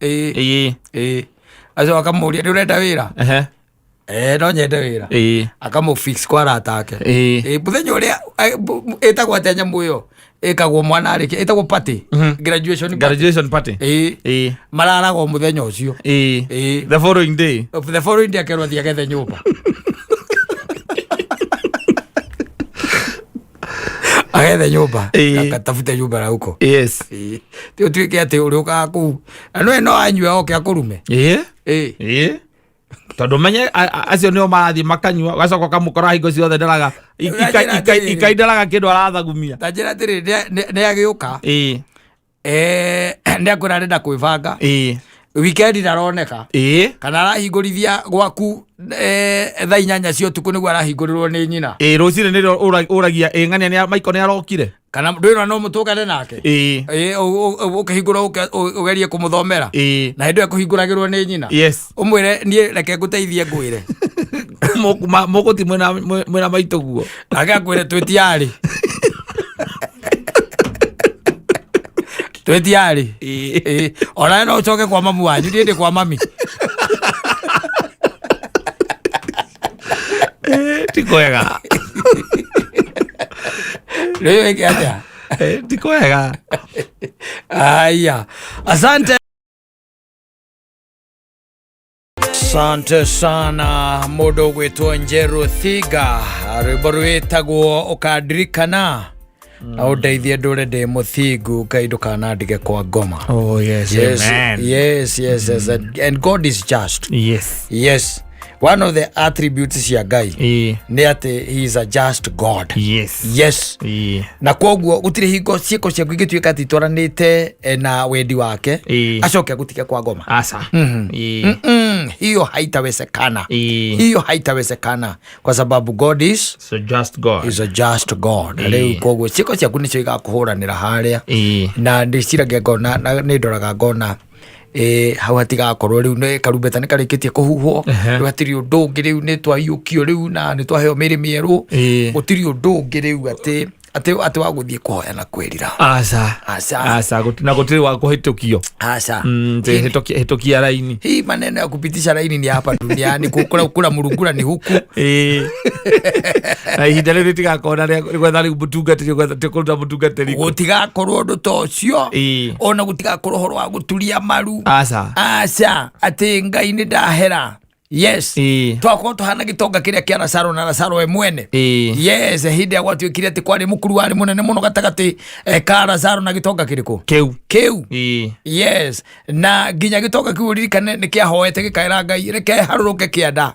Acio akamũria nĩ ũrenda wĩra? No nyende wĩra. Akamũ fix kwa arata ake. Mũthenya ũrĩa ĩtagwo atĩa nyamũ ĩyo? Ĩkagwo mwana arĩkia, ĩtagwo party. Graduation party. Graduation party. Mararagwo mũthenya ũcio. The following day. The following day akerwo athiĩ agethe nyũmba. Agethe nyũmba. Akatafute nyũmba na huko. Yes. Ti ũtuĩke atĩ ũrĩũkaga kũu. Na nĩwe no anyue oke akũrume. Tondũ menye acio nĩo marathiĩ makanyua ũgacoka ũkamũkora hingo ciothe ndaraga ikaindaraga kĩndũ arathagumia. Ta njĩra atĩrĩrĩ, nĩ agĩũka. Nĩ akwĩra arenda kwĩbanga. Weekend ndaroneka. Kana arahingũrithia gwaku thaa 8 cia ũtukũ nĩguo arahingũrĩrwo nĩ nyina. Rũcinĩ nĩrĩo ũragia ng'ania nĩ Michael nĩ arokire. Kana ndwĩrwo no mũtũngane nake. Ũkĩhingũra ũgerie kũmũthomera. Na hĩndĩ ĩyo kũhingũragĩrwo nĩ nyina. Yes. Ũmwĩre niĩ reke ngũteithie ngwĩre. Mũgũti mwĩna maitũ guo. Nake akwĩre twĩtiarĩ. Twĩtiarĩ. Onawe no ũcoke kwa mamu wanyu, niĩ ndĩ kwa mami. Ti kwega. Rĩu ĩke atĩa? Ti kwega. Aya. Asante. Asante sana mũndũ ũgwĩtwo Njeru Thiga, rwĩmbo rwĩtagwo ũkandirikana na ũndeithie ndũre ndĩ mũthingu, Ngai ndũkanandige kwa ngoma. Oh, yes, Yes, amen. yes, yes, yes. And God is just. Yes. Yes. One of the attributes cia Ngai nĩ atĩ he is a just God. Yes. Yes. Na koguo gũtirĩ hingo ciĩko ciaku ingĩtuĩka atĩ itwaranĩte na wendi wake, acoke agũtige kwa ngoma. Asa. Hiyo haitawezekana. Hiyo haitawezekana kwa sababu God is so just God. Is a just God. Rĩu koguo ciĩko ciaku nĩcio igakũhũranĩra harĩa. Na ndĩciragia ngona, na nĩ ndoraga ngona hau hatigakorwo rĩu nĩ karumbeta nĩ karĩkĩtie kũhuhwo. Rĩu hatirĩ ũndũ ũngĩ, rĩu nĩ twaiyũkio rĩu na nĩ twaheo mĩĩrĩ mĩerũ. Gũtirĩ ũndũ ũngĩ rĩu atĩ wa gũthiĩ kũhoya na kwĩrira. Aca. Aca. Aca, na gũtirĩ wa kũhĩtũkio. Aca. Hĩtũkia raini. Hii maneno ya kupitisha raini ni hapa duniani, kula murungura ni huku. Na ihinda rĩu rĩtigakorwo na rĩa gwetha rĩu mũtungatĩri, gwetha kũruta mũtungatĩri. Gũtigakorwo ũndũ ta ũcio. Ona gũtigakorwo ũhoro wa gũturia maru. Aca. Aca, atĩ Ngai nĩ ndahera. Yes. Twakorwo tũhana gĩtonga kĩrĩa kĩa Lazaro na Lazaro we mwene. Yes, hĩndĩ ĩrĩa gwatuĩkire atĩ kwarĩ mũkuru warĩ mũnene mũno gatagatĩ ka Lazaro na gĩtonga kĩrĩkũ? Kĩu. Kĩu. Yes. Na nginya gĩtonga kĩu ũririkane nĩ kĩahoete gĩkaĩra Ngai, reke harũrũke kĩanda.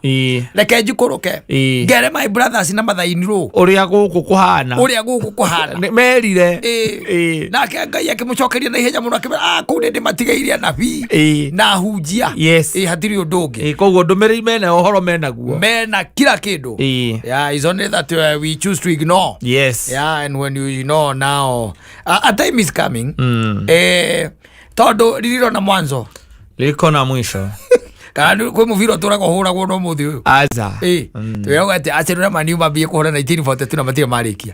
Reke njikũrũke. Ngere my brothers na mathainirwo. Ũrĩa gũkũ kũhana. Ũrĩa gũkũ kũhana. Nĩ merire. Nake Ngai akĩmũcokeria na ihenya mũno akĩmwĩra, kũu nĩ ndĩmatigĩirie anabii. Na hunjia. Yes. Hatirĩ ũndũ ũngĩ. Koguo ndũmĩrĩri mena ũhoro menaguo. Mena kila kĩndũ. Yeah, it's only that we choose to ignore. Yes. Yeah, and when you ignore now, a time is coming. Tondũ ririro na mwanzo. Liko na mwisho. Kana kwĩ mũbira ũtũraga ũhũragwo no mũthĩ ũyũ. Aca. Twĩragwo atĩ Arsenal na Man U mambie kũhũra 1942 na matirĩ marĩkia.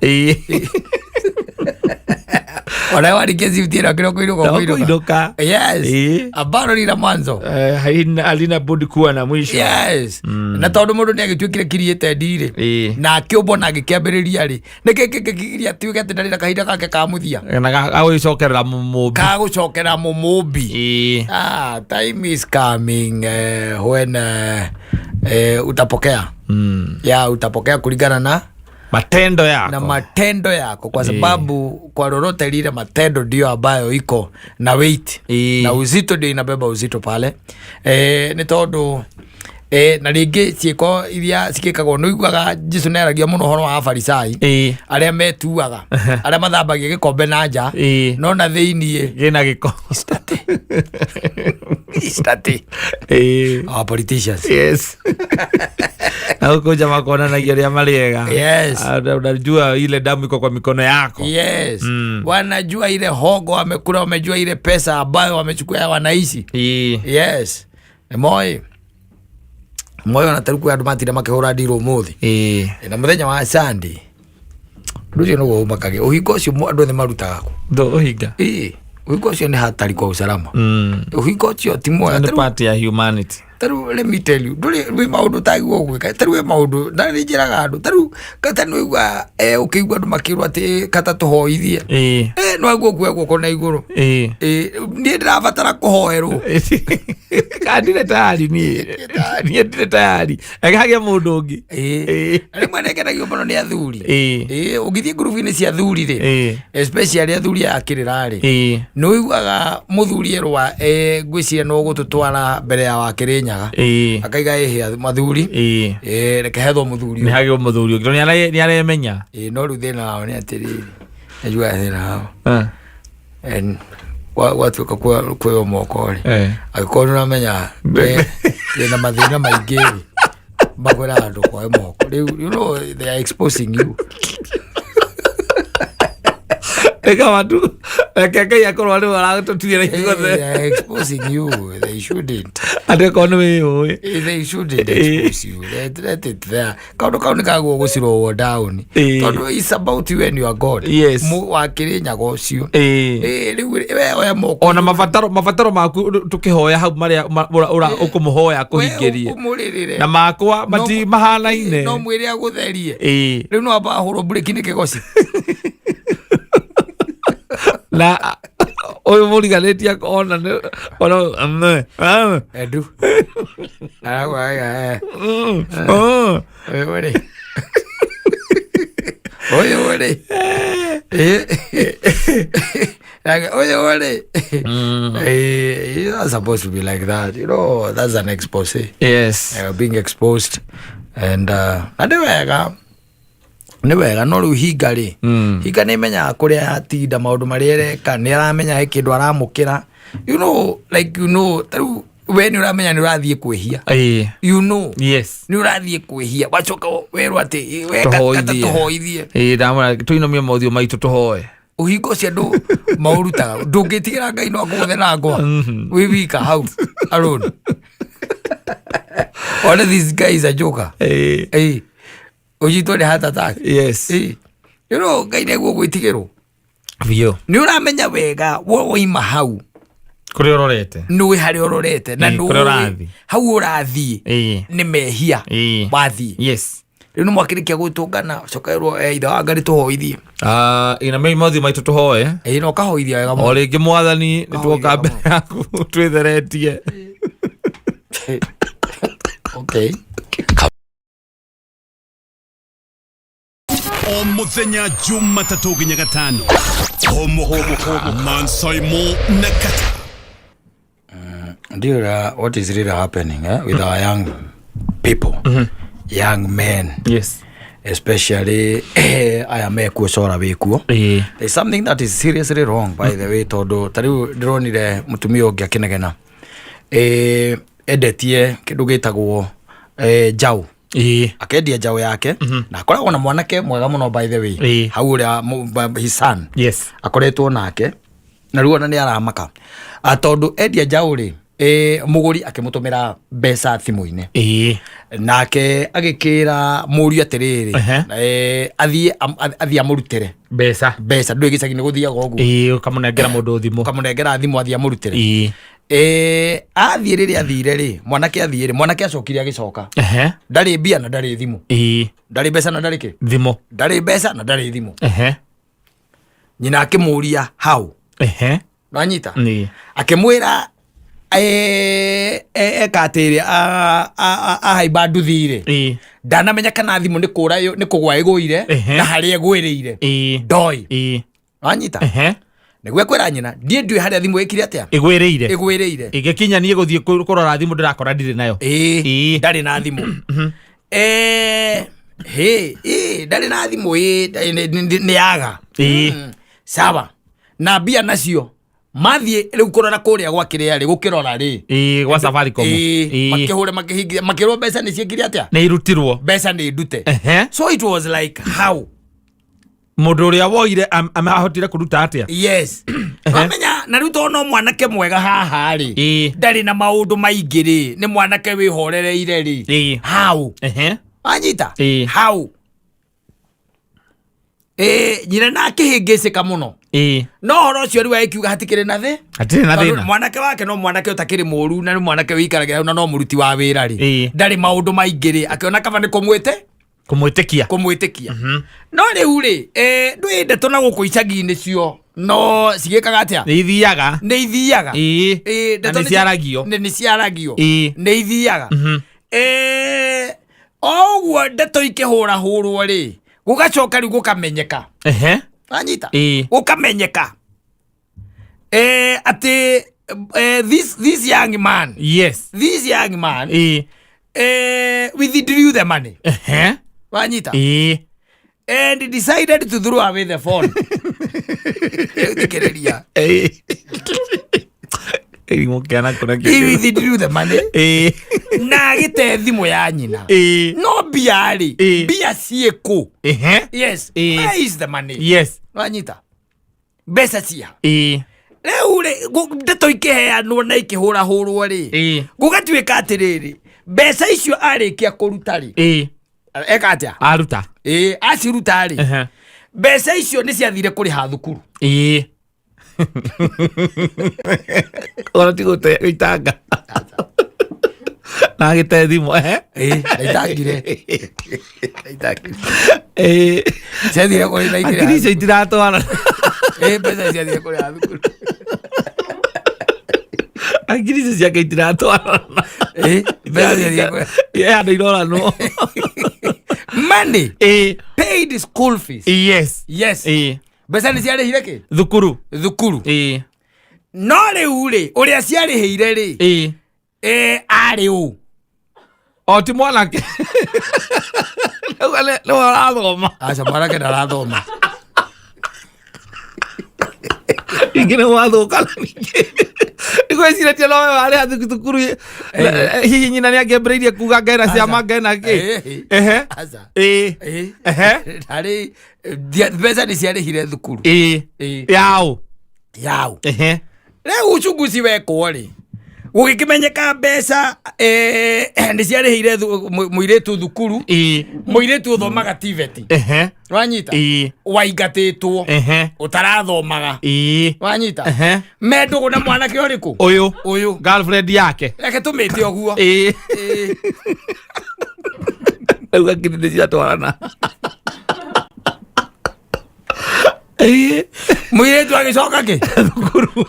Ona warikia shift ĩno kĩroko kũinũka Na kũinũka. Yes. Ĩĩ. Ambalo lina mwanzo. Eh, halina budi kuwa na mwisho. Yes. Na tondũ mũndũ nĩ agĩtuĩkire created rĩ, na akĩũmbwo na agĩkĩambĩrĩria rĩ, nĩkĩ kĩngĩkĩgiria atuĩke atĩ ndarĩ na kahinda gake ka mũthia Na gagũgĩcokerera mũmũmbi. Ka gũcokera mũmũmbi? Ĩĩ. Ah, time is coming when utapokea. Ya utapokea kulingana na matendo yako. Na matendo yako, kwa sababu kwa lolote lile matendo ndio ambayo iko na weight na uzito, ndio inabeba uzito pale. Nĩ tondũ na rĩngĩ ciĩko iria cikĩkagwo, nĩ ũiguaga Jesu nĩaragia mũno ũhoro wa Afarisai arĩa metuaga, arĩa mathambagia gĩkombe na nja, no na thĩiniĩ gĩna gĩko. It's Our politicians. Yes, na huko jamaa kuonanagia ũrĩa marĩega. Yes. Ah, unajua ile damu iko kwa mikono yako. Yes. Wanajua ile hongo wamekula, wamejua ile pesa ambayo wamechukua ya wanaishi. Yes, nĩ moĩ ona tarĩu kwĩ andũ matinda makĩhũra ndirũ ũmũthĩ na mũthenya wa Sunday. Ũndũ ũcio nĩguo ũmakagia, ũhingo ũcio andũ othe marutaga kũ? Ndo ũhinga. Ĩĩ, ũhingo ũcio nĩ hatari kwa usalama. Ũhingo ũcio ti mwega. Nĩ part ya humanity. Tarĩu let me tell you, ndũrĩ wĩ maũndũ ũtagĩrĩirwo gwĩka. Tarĩu wĩ maũndũ na nĩ njĩraga andũ, tarĩu kata nĩ ũigua ũkĩigua andũ makĩrwo atĩ kata tũhoithie, no aguo kuoya guoko na igũrũ. Ĩĩ, niĩ ndĩrabatara kũhoerwo. Ka ndirĩ tayari niĩ ndirĩ tayari, reke hagĩe mũndũ ũngĩ. Ĩĩ. Na rĩmwe nĩngenagio mũno nĩ athuri. Ĩĩ, ũngĩthiĩ ngurubu-inĩ cia athuri rĩ, especially athuri aya akĩrĩra rĩ, nĩ ũiguaga mũthuri erwa, ngwĩciria no gũtũtwara mbere ya Wakĩrĩnyaga, akaiga ĩhĩ mathuri, reke hethwo mũthuri Nĩ ũyũ. Hagĩe mũthuri ũngĩ tondũ nĩ aremenya. Ĩĩ, no rĩu thĩna wao nĩ atĩrĩrĩ, najua thĩna wao, and gwatuĩka kuoywo moko rĩ, angĩkorwo nĩ ũramenya wĩna mathĩna maingĩ rĩ, makwĩraga ndũkoe moko. Rĩu you know they are exposing you. Reka watu, reke Ngai akorwo rĩu aratũtigĩra They ithuothe. Are exposing you. They shouldn't. Atĩ okorwo nĩ wĩyũĩ. They shouldn't expose you. Let it there. Kaũndũ kau nĩ kagwo gũcirwo down, tondũ it's about you and your God. Wakĩrĩnyaga ũcio. Rĩu we oya moko. Ona mabataro maku tũkĩhoya hau marĩa ũkũmũhoya kũhingĩrie Ũmũrĩrĩre. Na makwa mati mahanaine. No mwĩre agũtherie. Rĩu no amba ahũrwo mburĩki nĩ kĩgoci. Na ũyũ mũriganĩtie ona ona Edu Aragwa, ũyũ rĩ, ũyũ rĩ. Like, ũyũ rĩ. It's not supposed to be like that. That's an expose. Being exposed and na nĩ wega, nĩ wega, no rĩu hinga rĩ, hinga nĩ imenyaga kũrĩa yatinda, maũndũ marĩa ĩreka, nĩ aramenya he kĩndũ aramũkĩra, like tarĩu we nĩ ũramenya nĩ ũrathiĩ kwĩhia. Nĩ ũrathiĩ kwĩhia, wacoka werwo atĩ we kata Tũhoithie. Tũhoithie. Ĩĩ, ndamwĩra tũinamie mothiũ maitũ tũhoe. Ũhingo ũcio andũ maũrutaga, ndũngĩtigĩra Ngai no akũgũthe na ngwa wĩ wika hau alone. One, this guy is a joker. Ĩĩ, ũnyitwo nĩ heart attack. Ĩĩ, Ngai nĩguo gwĩtigĩrwo. Biũ. Nĩ ũramenya wega woima hau Kũrĩa ũrorete. Nĩ harĩa ũrorete na Ĩĩ, nĩ kũrĩa ũrathiĩ. Hau ũrathiĩ nĩ mehia wathiĩ. Rĩu nĩ mwakĩrĩkia gwĩtũngana, cokerwo, ithe wa Ngai, tũhoithie. Ah, inamia mothiũ maitũ tũhoe. Ĩĩ, na ũkahoithia wega O mũno. rĩngĩ, Mwathani, nĩ tuoka Kahoithia mbere yaku twĩtheretie. Okay. O muthenya Jumatatũ nginya Gatano, Homoka Mansaimo na Kata. Ndio, what is really happening with our young people, young men, especially aya mekuo cora wĩkuo? There's something that is seriously wrong, by the way, tondũ ta rĩu ndĩronire mũtumia ũngĩ akĩnegena, endetie kĩndũ gĩtagwo njaũ. Akendia njaũ yake na akoragwo na mwanake mwega mũno, by the way. Hau ũrĩa his son akoretwo nake, na rĩu ona nĩ aramaka. Tondũ endia njaũ rĩ, Mũgũri akĩmũtũmĩra mbeca thimũ-inĩ. Nake agĩkĩra mũriũ atĩrĩrĩ, athiĩ athiĩ amũrutĩre mbeca. Mbeca ndũĩ gĩcagi nĩ gũthiaga ũguo. Ũkamũnengera mũndũ thimũ. Ũkamũnengera thimũ athiĩ amũrutĩre. Athiĩ rĩrĩa athire rĩ, mwanake athiĩ rĩ, mwanake acokire agĩcoka. Ndarĩ mbia na ndarĩ thimũ. Ndarĩ mbeca na ndarĩ kĩ? Thimũ. Ndarĩ mbeca na ndarĩ thimũ. Nyina akĩmũria hau. Nanyita? Akĩmwĩra eka atĩrĩ, ahaimba nduthi rĩ, ndanamenya kana thimũ nĩ kũra nĩ kũgwa ĩgũire na harĩa ĩgwĩrĩire. Ndoĩ. Wanyita? Nĩguo ekwĩra nyina, ndiĩ ndiũĩ harĩa thimũ ĩkire atĩa? Ĩgwĩrĩire. Ĩgwĩrĩire. Ĩgĩkinya niĩ gũthiĩ kũrora thimũ ndĩrakora ndirĩ nayo. Ndarĩ na thimũ. Hĩ, ndarĩ na thimũ, nĩ yaga. Sawa. Na mbia nacio mathiĩ rĩu kũrora kũrĩa gwa kĩrĩa rĩ, gũkĩrora rĩ. Gwa Safaricom. Makĩhũre makĩhingia, makĩrwo mbeca nĩ ciĩkire atĩa? Nĩ irutirwo. Mbeca nĩ ndute. So it was like how? Mũndũ ũrĩa woire ahotire kũruta atĩa? Yes. Wamenya, na rĩu tondũ no mwanake mwega haha rĩ, ndarĩ na maũndũ maingĩ rĩ, nĩ mwanake wĩhorereire rĩ. How? Wanyita? How? Nyina na akĩhĩngĩcĩka mũno. No ũhoro ũcio rĩu agĩkiuga hatikĩrĩ na thĩ. Hatirĩ na Tondũ thĩna. mwanake wake no mwanake ũtakĩrĩ mũru na nĩ mwanake wĩikaragĩra hau na no mũruti wa wĩra rĩ. Ndarĩ maũndũ maingĩ rĩ, akĩona kaba nĩ kũmwĩte? Kũmwĩtĩkia. Kũmwĩtĩkia. No rĩu rĩ, ndũĩ ndeto na gũkũ icagi-inĩ cio no cigĩkaga atĩa? Nĩ ithiaga. Nĩ ithiaga. Na Ndeto nĩ ciaragio. Nĩ ciaragio. Nĩ ithiaga. O ũguo ndeto ikĩhũrahũrwo rĩ, gũgacoka rĩu gũkamenyeka. Wanyita? Gũkamenyeka. Atĩ this young man. This young man. Withdrew the money. Wanyita? And he decided to throw away the phone. Thikĩrĩria. Mũkĩana kũrĩa He kĩndũ. withdrew the money. Na agĩte thimũ ya nyina. No mbia rĩ, mbia ciĩkũ? Yes. Where is the money? Wanyita? Mbeca cia. Rĩu rĩ, ndeto ikĩheanwo na ikĩhũrahũrwo rĩ, gũgatuĩka atĩrĩrĩ, mbeca icio arĩkia kũruta rĩ, eka atĩa? Aruta. Aciruta rĩ, mbeca icio nĩ ciathire kũrĩha thukuru. Ona ti gũitanga. Na agĩte thimũ, ehe. Ndaitangire. Ndaitangire. Ciathire kũrĩha ikĩrĩha Akiri icio itiratwara. Mbeca ciathire kũrĩha thukuru. Akiri icio ciake itiratwarana. Mbeca ciathire kũrĩha. Handũ iroranwo. Money. Paid school fees. Yes. Yes. Mbeca nĩ ciarĩhire kĩ? Thukuru. Thukuru. No rĩu rĩ, ũrĩa ciarĩhĩire rĩ, arĩ ũ? O ti mwanake. Nĩ we ũrathoma. Aca, mwanake ndarathoma. Ningĩ nĩ gwathũka na ningĩ. Nĩgwĩcirĩtie no we warĩha thukuru. Hihi nyina nĩ angĩambĩrĩirie kuga ngena ciama ngena kĩ? Aca. Harĩ, mbeca nĩ ciarĩhire thukuru. Yaũ. Yaũ. Rĩu uchunguzi wekwo rĩ, gũgĩkĩmenyeka mbeca, nĩ ciarĩhĩire mũirĩtu thukuru. Mũirĩtu ũthomaga TVET. Wanyita? Waingatĩtwo. Ũtarathomaga. Wanyita? Me ndũgũ na mwanake ũrĩkũ? Ũyũ. Ũyũ. Girlfriend yake. Reke tũmĩte ũguo. Rĩu akiri nĩ ciatwarana. Mũirĩtu agĩcoka kĩ? Thukuru.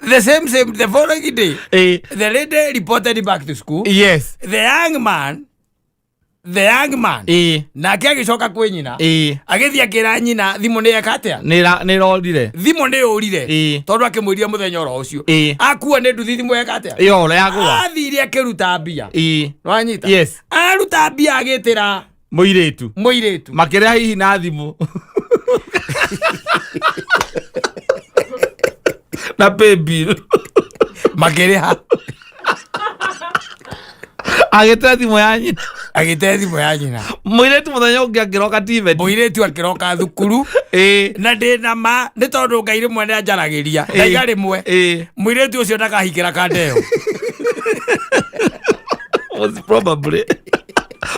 The same, same, the following day. The lady reported back to school. Yes. The young man, the young man. Nake agĩcoka kwĩ nyina. Agĩthiĩ akĩra nyina thimũ nĩ eka atĩa? Nĩ ĩrorire. Thimũ nĩ yũrire. Tondũ akĩmwĩrire mũthenya oro ũcio. Akua nĩ nduthi thimũ eka atĩa? Yora yagũa. Athire akĩruta mbia. Nĩwanyita? Yes. Aruta mbia agĩtĩra Mũirĩtu. Mũirĩtu. Makĩrĩa hihi na thimũ. Na pay bill. Makĩrĩha. Agĩtĩra thimũ ya nyina. Agĩte thimũ ya nyina. Mũirĩtu mũthenya ũngĩ angĩroka TVET. Mũirĩtu akĩroka thukuru. Na ndĩna ma nĩ tondũ Ngai rĩmwe nĩ anjaragĩria. Ndaiga rĩmwe. Mũirĩtu ũcio ndakahikĩra kanda ĩyo. Was probably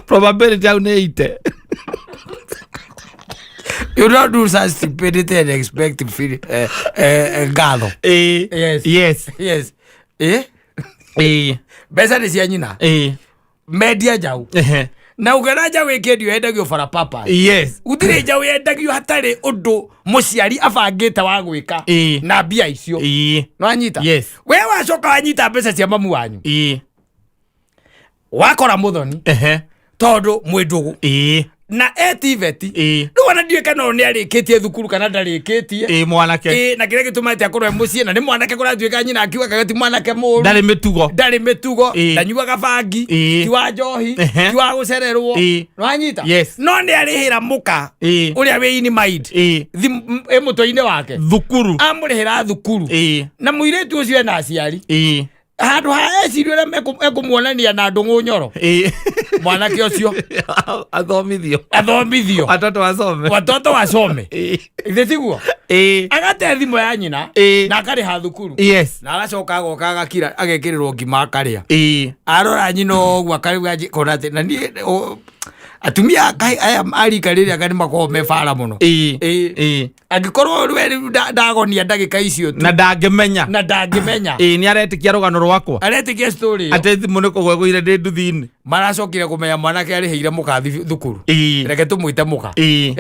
probability hau nĩ ite. You don't do such stupidity and expect to feel ngatho. Yes. Yes. Yes. Mbeca nĩ cia nyina. Mendia njaũ. Na ũngĩona njaũ ĩkĩendio yendagio for a purpose. Yes. Gũtirĩ njaũ yendagio hatarĩ ũndũ mũciari abangĩte wa gwĩka na mbia icio. Nĩwanyita? Yes. We wacoka wanyita mbeca cia mamu wanyu. Wakora mũthoni. Tondũ mwĩ ndũgũ. Na e TVET. Rĩu ona ndiũĩ kana ũyũ nĩ arĩkĩtie thukuru kana ndarĩkĩtie. Mwanake. Na kĩrĩa gĩtũmĩte akorwo e mũciĩ na nĩ mwanake kũratuĩka nyina akiuga kaga ti mwanake mũũru. Ndarĩ mĩtugo. Ndarĩ mĩtugo. Ndanyuaga bangi. Ti wa njohi. Ti wa gũcererwo. Nĩwanyita? Yes. No nĩ arĩhĩra mũka. Ũrĩa wĩ in mind. Ĩ mũtwe-inĩ wake. Thukuru. Amũrĩhĩra thukuru. Na mũirĩtu ũcio ena aciari. Handũ ha eciria ũrĩa ekũmuonania na ndũng'ũ nyoro. Mwanake ũcio. Athomithio. Athomithio. Watoto wasome. Watoto wasome. Ithe tiguo? Agate thimũ ya nyina. Na akarĩha thukuru. Yes. Na agacoka agoka agakira agekĩrĩrwo ngima akarĩa. Arora nyina ũguo akauga kona atĩ na niĩ, atumia aya a rika rĩrĩa anga nĩ makoragwo me bara mũno. Angĩkorwo we rĩu ndagonia ndagĩka icio tu. Na ndangĩmenya. Na ndangĩmenya. Nĩ aretĩkia rũgano rwakwa. Aretĩkia story ĩyo. Atĩ thimũ nĩ kũgwa ĩgũire ndĩ nduthi-inĩ. Maracokire kũmenya mwanake arĩhĩire mũka thukuru. Reke tũmwĩte mũka.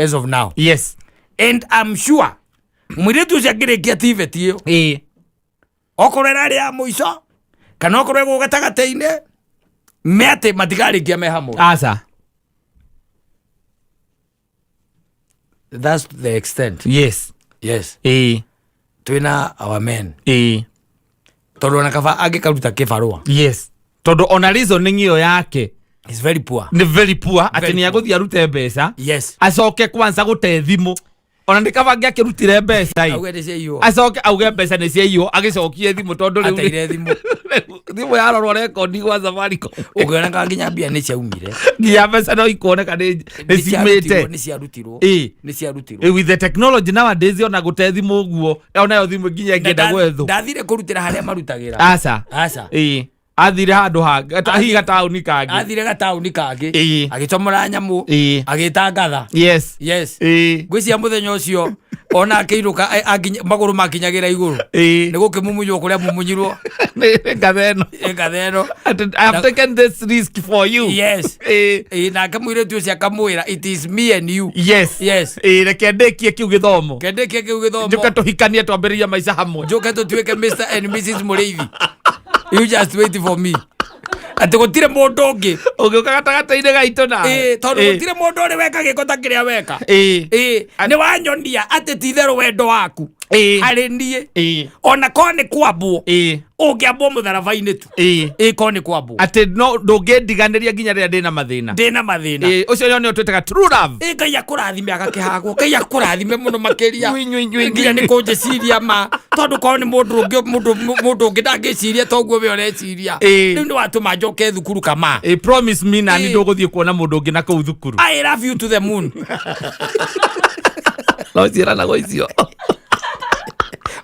As of now. Yes. And I'm sure mũirĩtu ũcio angĩrĩkia TVET ĩyo. Okorwo ĩrarĩ ya mũico kana okorwo ĩgũ gatagatĩ-inĩ, me atĩ matikarĩkia me hamwe. Aca. That's the extent. Yes. Yes. Twina our men. Tondũ ona kaba angĩkaruta kĩbarũa. Yes. Tondũ ona reasoning ĩyo yake It's very poor. Nĩ very poor atĩ Very nĩ poor. agũthiĩ arute mbeca. Yes. Acoke kwanza gũte thimũ. Ona nĩ kaba angĩakĩrutire mbeca ĩ. Auge nĩ ciaiywo. Acoke auge mbeca nĩ ciaiywo, agĩcokie thimũ tondũ rĩu Ateire thimũ. Thimũ yarorwo rekondi gwa Safaricom. Ũngĩona ka nginya mbia nĩ ciaumire. Nginya mbeca no ikuoneka nĩ ciumĩte. Nĩ ciarutirwo. Nĩ ciarutirwo. With the technology nowadays ona gũte thimũ ũguo, onayo thimũ nginya ĩngĩenda gwethwo. Ndathire kũrutĩra harĩa marutagĩra. Aca. Aca. Athire handũ hangĩ, hihi gataũni kangĩ. Athire gataũni kangĩ. Agĩcomora nyamũ. Agĩtangatha. Yes. Yes. Ngwĩciria mũthenya ũcio ona akĩinũka, magũrũ makinyagĩra igũrũ. Nĩ gũkĩmumunywo kũrĩa mumunyirwo. Nĩ ngatha ĩno. Nĩ ngatha ĩno. Atĩ, I have taken this risk for you. Yes. Nake mũirĩtu ũcio akamwĩra, it is me and you. Yes. Yes. Reke ndĩkie kĩu gĩthomo. Reke ndĩkie kĩu gĩthomo. Njũke tũhikanie twambĩrĩrie maica hamwe. Njũke tũtuĩke Mr and Mrs Mũrĩithi. You just wait for me. Atĩ gũtirĩ mũndũ ũngĩ. Ũngĩũka gatagatĩ-inĩ gaitũ na. Tondũ gũtirĩ mũndũ ũrĩ weka gĩko ta kĩrĩa weka. Nĩ wanyonia atĩ ti itherũ wendo waku. Harĩ niĩ. Ona korwo nĩ kwambwo. Ũngĩambwo mũtharaba-inĩ tu. Korwo nĩ kwambwo. Atĩ no ndũngĩndiganĩria nginya rĩrĩa ndĩna mathĩna. Ndĩna mathĩna. Ũcio nĩo twĩtaga true love. Ngai akũrathime agakĩhagwo. Ngai akũrathime mũno makĩria. Nyui, nyui, nyui, Nginya nyui. nĩ kũnjĩciria ma. Tondũ korwo nĩ mũndũ ũngĩ, mũndũ ũngĩ ndangĩciria ta ũguo we ũreciria. Rĩu nĩ watũma njoke thukuru kama. Promise me nani ndũgũthiĩ kuona mũndũ ũngĩ na kũu thukuru. I love you to the moon. No ciĩranagwo icio.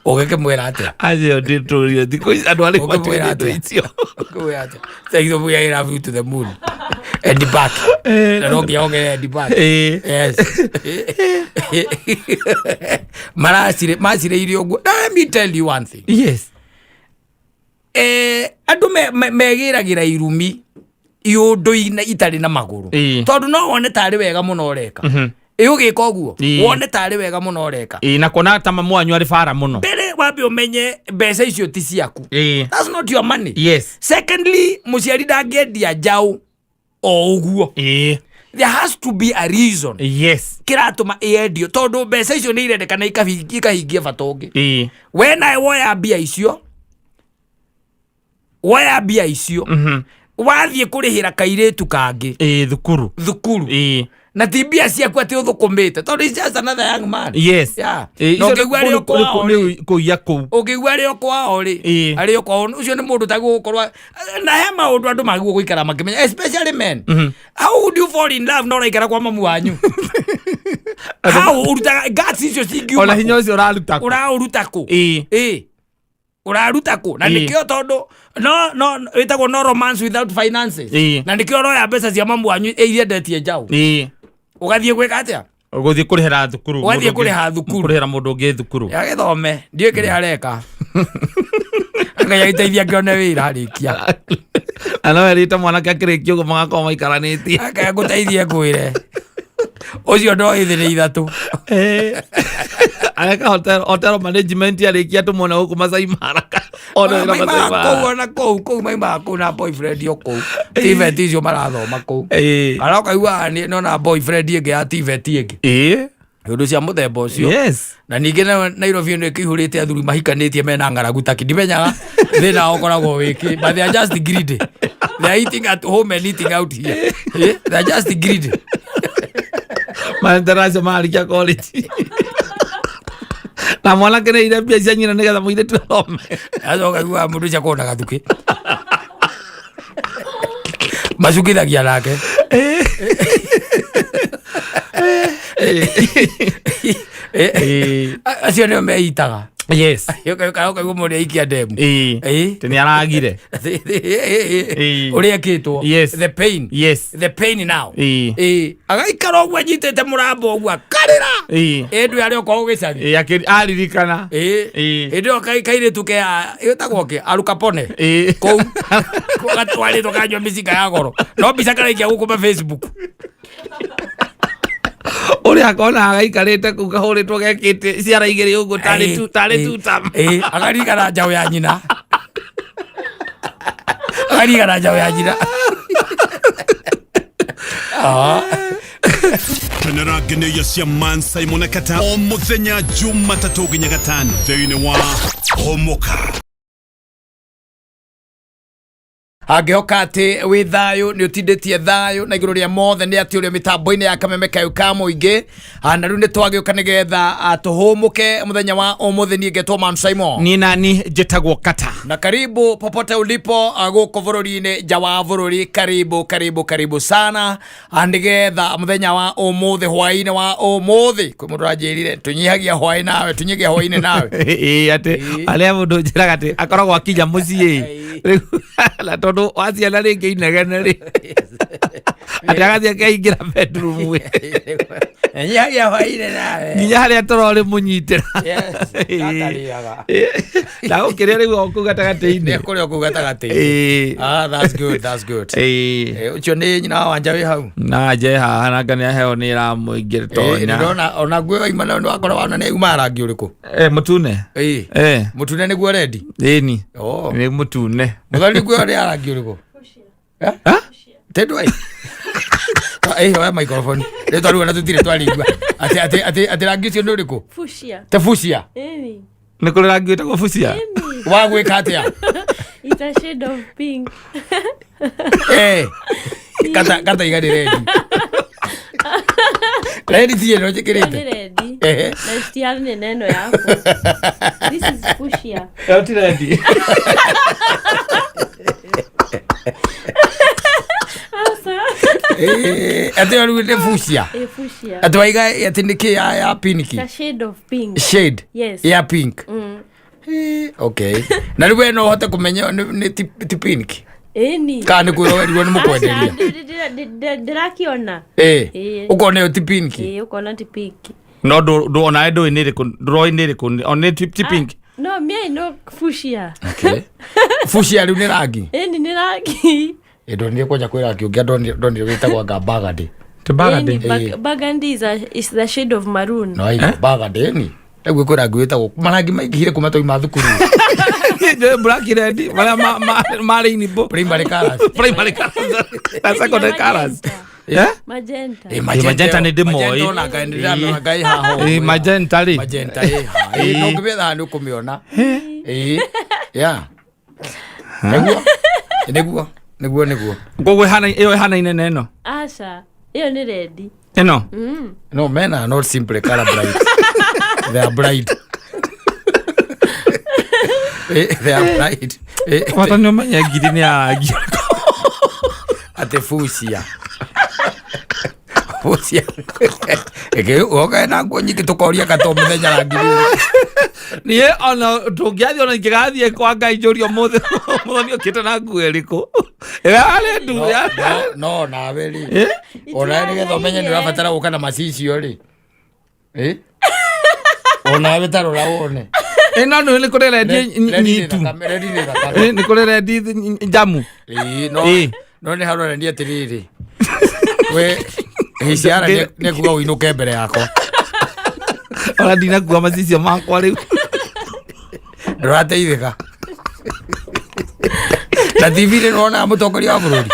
Ũgĩkĩmwĩra atĩa? Acio ndĩtũrire thikũ ici andũ arĩa Ũngĩmwĩra matũrĩte atĩa? icio. Ũngĩmwĩra atĩa? Thank you, I love you to the moon. And back. Na no nginya wongerere and back. Yes. Maracire, macirĩire ũguo. Now let me tell you one thing. Yes. Andũ megĩragĩra irumi iũndũ-inĩ itarĩ na magũrũ. Tondũ no wone tarĩ wega mũno ũreka. Ũgĩka ũguo, wone tarĩ wega mũno ũreka. Na kuona ta mamu wanyu arĩ bara mũno. Mbere wambe ũmenye mbeca icio ti ciaku. That's not your money. Yes. Secondly, mũciari ndangĩendia njaũ o ũguo. There has to be a reason. Yes. Kĩratũma ĩendio tondũ mbeca icio nĩ irendekana ikahingia bata ũngĩ. We nawe woya mbia icio. Woya mbia icio. Wathiĩ kũrĩhĩra kairĩtu kangĩ Ĩĩ, thukuru. Thukuru. Ĩĩ. Na ti mbia ciaku atĩ ũthũkũmĩte, tondũ he's just another young man. Yes. Yeah. Ĩĩ, Na icio ũngĩigua arĩ o kwao rĩ, nĩ kũiya kũu. Ũngĩigua arĩ o kwao rĩ, arĩ o kwao, ũcio nĩ mũndũ tagwo gũkorwo na he maũndũ andũ magĩrĩirwo gũikara makĩmenya, especially men. How would you fall in love na ũraikara kwa mamu wanyu? How ũrutaga guts icio cingiuma? Ona hinya ũcio ũraruta kũ? Ũraũruta kũ? Ĩĩ. Ĩĩ, ũraruta kũ? Na nĩkĩo tondũ no ĩtagwo no romance without finances. Na nĩkĩo ũroya mbeca cia mamu wanyu iria endetie njaũ, ũgathiĩ gwĩka atĩa? Ũgũthiĩ kũrĩhĩra thukuru. Ũgathiĩ Mũndũ ũngĩ- kũrĩha thukuru. Kũrĩhĩra mũndũ ũngĩ thukuru. Agĩthome, ndiũĩ kĩrĩa areka. Ngai agĩteithia ngĩone wĩra arĩkia. Na no erĩte mwanake akĩrĩkia ũguo magakorwo maikaranĩtie. Aka ngũteithie, ngwĩre ũcio ndo ĩthĩ nĩ ithatũ. Areka hotel management, arĩkia tũmwona gũkũ Masai Mara. Ona wĩra Masai Maimaga Mara. kũu, ona kũu maimaga kũu na boyfriend o kũu TVET icio marathoma kũu. Kana ũkaigua nona boyfriend ĩngĩ ya TVET ĩngĩ. Ũndũ cia mũthemba ũcio. Na ningĩ nayo Nairobi ĩno ĩkĩihũrĩte athuri mahikanĩtie mena ng'aragu taki, ndimenyaga thĩna wao ũkoragwo wĩkĩ, but they are just greedy. They are eating at home and eating out here. They are just greedy. Mainteracio marĩkia college na mwanake nĩ ire mbia cia nyina nĩgetha mũirĩtu athome. Acoka igua mũndũ ũcio akorwo na gathukĩ macukithagia nake. Acio nĩo meitaga. Ũkaigua mũndũ aikia ndemu. Atĩ nĩ aragire. Ũrĩa ekĩtwo. The pain. The pain now. Agaikara ũguo anyitĩte mũrambo ũguo akarĩra. Ĩndũ arĩ okorwo gĩcagi. Aririkana. Hĩndĩ ĩyo kairĩtu ke ĩtagwo kĩ arukapone kũu gatwarĩtwo kanyua mĩcinga ya goro, no mbica karaikia gũkũ ma Facebook. Ũrĩa akona agaikarĩte kũu kahũrĩtwo gekĩte ciara igĩrĩ ũguo tarĩ tarĩ tuta. Ĩĩ, akaririkana njaũ ya nyina, akaririkana njaũ ya nyina. Ah. Kenera ngeneia cia Man Simon Kata o muthenya Jumatatũ nginya Gatano thĩinĩ wa Homoka. Angĩhoka atĩ wĩ thayũ, nĩ ũtindĩtie thayũ na igũrũ rĩa mothe nĩ atĩ ũrĩa mĩtambo-inĩ ya kameme kayũ ka mũingĩ. Na rĩu nĩ twagĩũka nĩgetha tũhũmũke mũthenya wa ũmũthĩ. Niĩ ngetwo Man Simon. Niĩ nani njĩtagwo Kata. Na karibu popote ulipo, gũkũ bũrũri-inĩ, nja wa bũrũri, karibu, karibu, karibu sana. Nĩgetha mũthenya wa ũmũthĩ, hwaĩ-inĩ wa ũmũthĩ, kwĩ mũndũ ũranjĩrire tũnyihagia hwaĩ nawe, tũnyihagia hwaĩ-inĩ nawe. Ĩĩ, atĩ arĩa mũndũ njĩraga atĩ akoragwo akinya mũciĩ rĩu, na tondũ wa ciana rĩngĩ inegene rĩ, atĩ agathiĩ akaingĩra bedroom ĩ. Nyihagia hwaĩ-inĩ nawe. Nginya harĩa toro rĩ mũnyitĩra. Yes, gatarĩaga. Ndagũkĩrĩa rĩu o kũu gatagatĩ-inĩ. Nĩ kũrĩa kũu gatagatĩ. Ah, that's good, that's good. Ũcio nĩ nyina wa Wanja wĩ hau. Na nje haha nanga nĩ aheo nĩ ĩramũingĩra tonya. Ndĩrona ona nguo waima nayo, nĩ wakora wana nĩ uma rangi ũrĩkũ? Mũtune. Mũtune nĩguo rendi. Ĩni. Oh. Nĩ mũtune. Mũthoni, nguo nĩ ya rangi ũrĩkũ? Eh? Ha? Tendwa ĩ. Oya microphone. Rĩtwa rĩu ona tũtirĩ twarĩigua. Atĩ rangi ũcio nĩ ũrĩkũ? Fuchsia. Te fuchsia. Ĩni. Nĩ kũrĩ rangi wĩtagwo fuchsia? Ĩni. Wa gwĩka atĩa? It's a shade of pink. Kata iga nĩ rendi. Rendi ti ĩno Nĩ njĩkĩrĩte. rendi. Na citihanine na ĩno yaku. This is fuchsia. Ĩyo ti rendi. Asa. Atĩ ĩyo rĩu nĩ fuchsia. Fuchsia. Atĩ waiga atĩ nĩ kĩ ya pink? It's a shade of pink. Shade. Yes. Ya pink. Okay. Na rĩu we no ũhote kũmenya nĩ ti pink? Ĩni. Kana nĩ kwĩrwo werirwo nĩ mũkwenderia? Ndĩrakĩona. Ũkona ĩyo ti pink? Ĩĩ, ũkona ti pink. No ndũ onawe ndũĩ nĩ ĩrĩkũ, ndũroĩ nĩ ĩrĩkũ, o nĩ ti pink. No, me I know fuchsia. Okay. Fuchsia rĩu nĩ rangi? Ĩni, nĩ rangi. Ndonire kwanja kwĩ rangi ũngĩ ndonire wĩtagwo anga burgundy. Ti burgundy. Ĩni, burgundy is the shade of maroon. No aigua burgundy ĩni. Rĩu kwĩ rangi wĩtagwo, marangi maingĩhire kuma twauma thukuru. Njũĩ black red marĩa ma rainbow. Primary colours. Primary colours na secondary colours. Magenta. Magenta. Magenta nĩ ndĩmoĩ. Magenta ona ngai nĩ ndĩramĩona ngai haha ũguo. Magenta rĩ. Magenta ĩ haha. No ũngĩmĩetha nĩ ũkũmĩona. Ĩĩ. Yeah. Nĩguo. Nĩguo. Nĩguo nĩguo. Koguo ĩyo ĩhanaine na ĩno? Aca, ĩyo nĩ red. Ĩno? No, men are not simply color blind. They are blind. They are blind. Bata nĩ ũmenye ngiri nĩ ya rangi. Atĩ bucia. Bucia. Ĩkĩ woka na nguo nyingĩ tũkoria kata mũthenya rangi nĩ ũrĩkũ. Niĩ ona tũngĩathiĩ, ona ingĩgathiĩ kwa Ngai njũrie ũmũthĩ, mũthoni ũkĩte na nguo ĩrĩkũ? Ĩrĩa yarĩ ndu. No nawe rĩ. Ona nĩgetha ũmenye nĩ ũrabatara gũka na macicio rĩ. Onawe ta rora wone. Ĩno nĩ kũrĩ red Red nyitu. Red nĩ thakame. Nĩ kũrĩ red njamu. Ĩĩ, no no nĩ haronania atĩrĩrĩ, we hiciara nĩ kuga ũinũke mbere yakwa. Ona ndinakua macicio makwa rĩu. Ndũrateithĩka na TV nĩ nĩwonaga mũtongoria wa bũrũri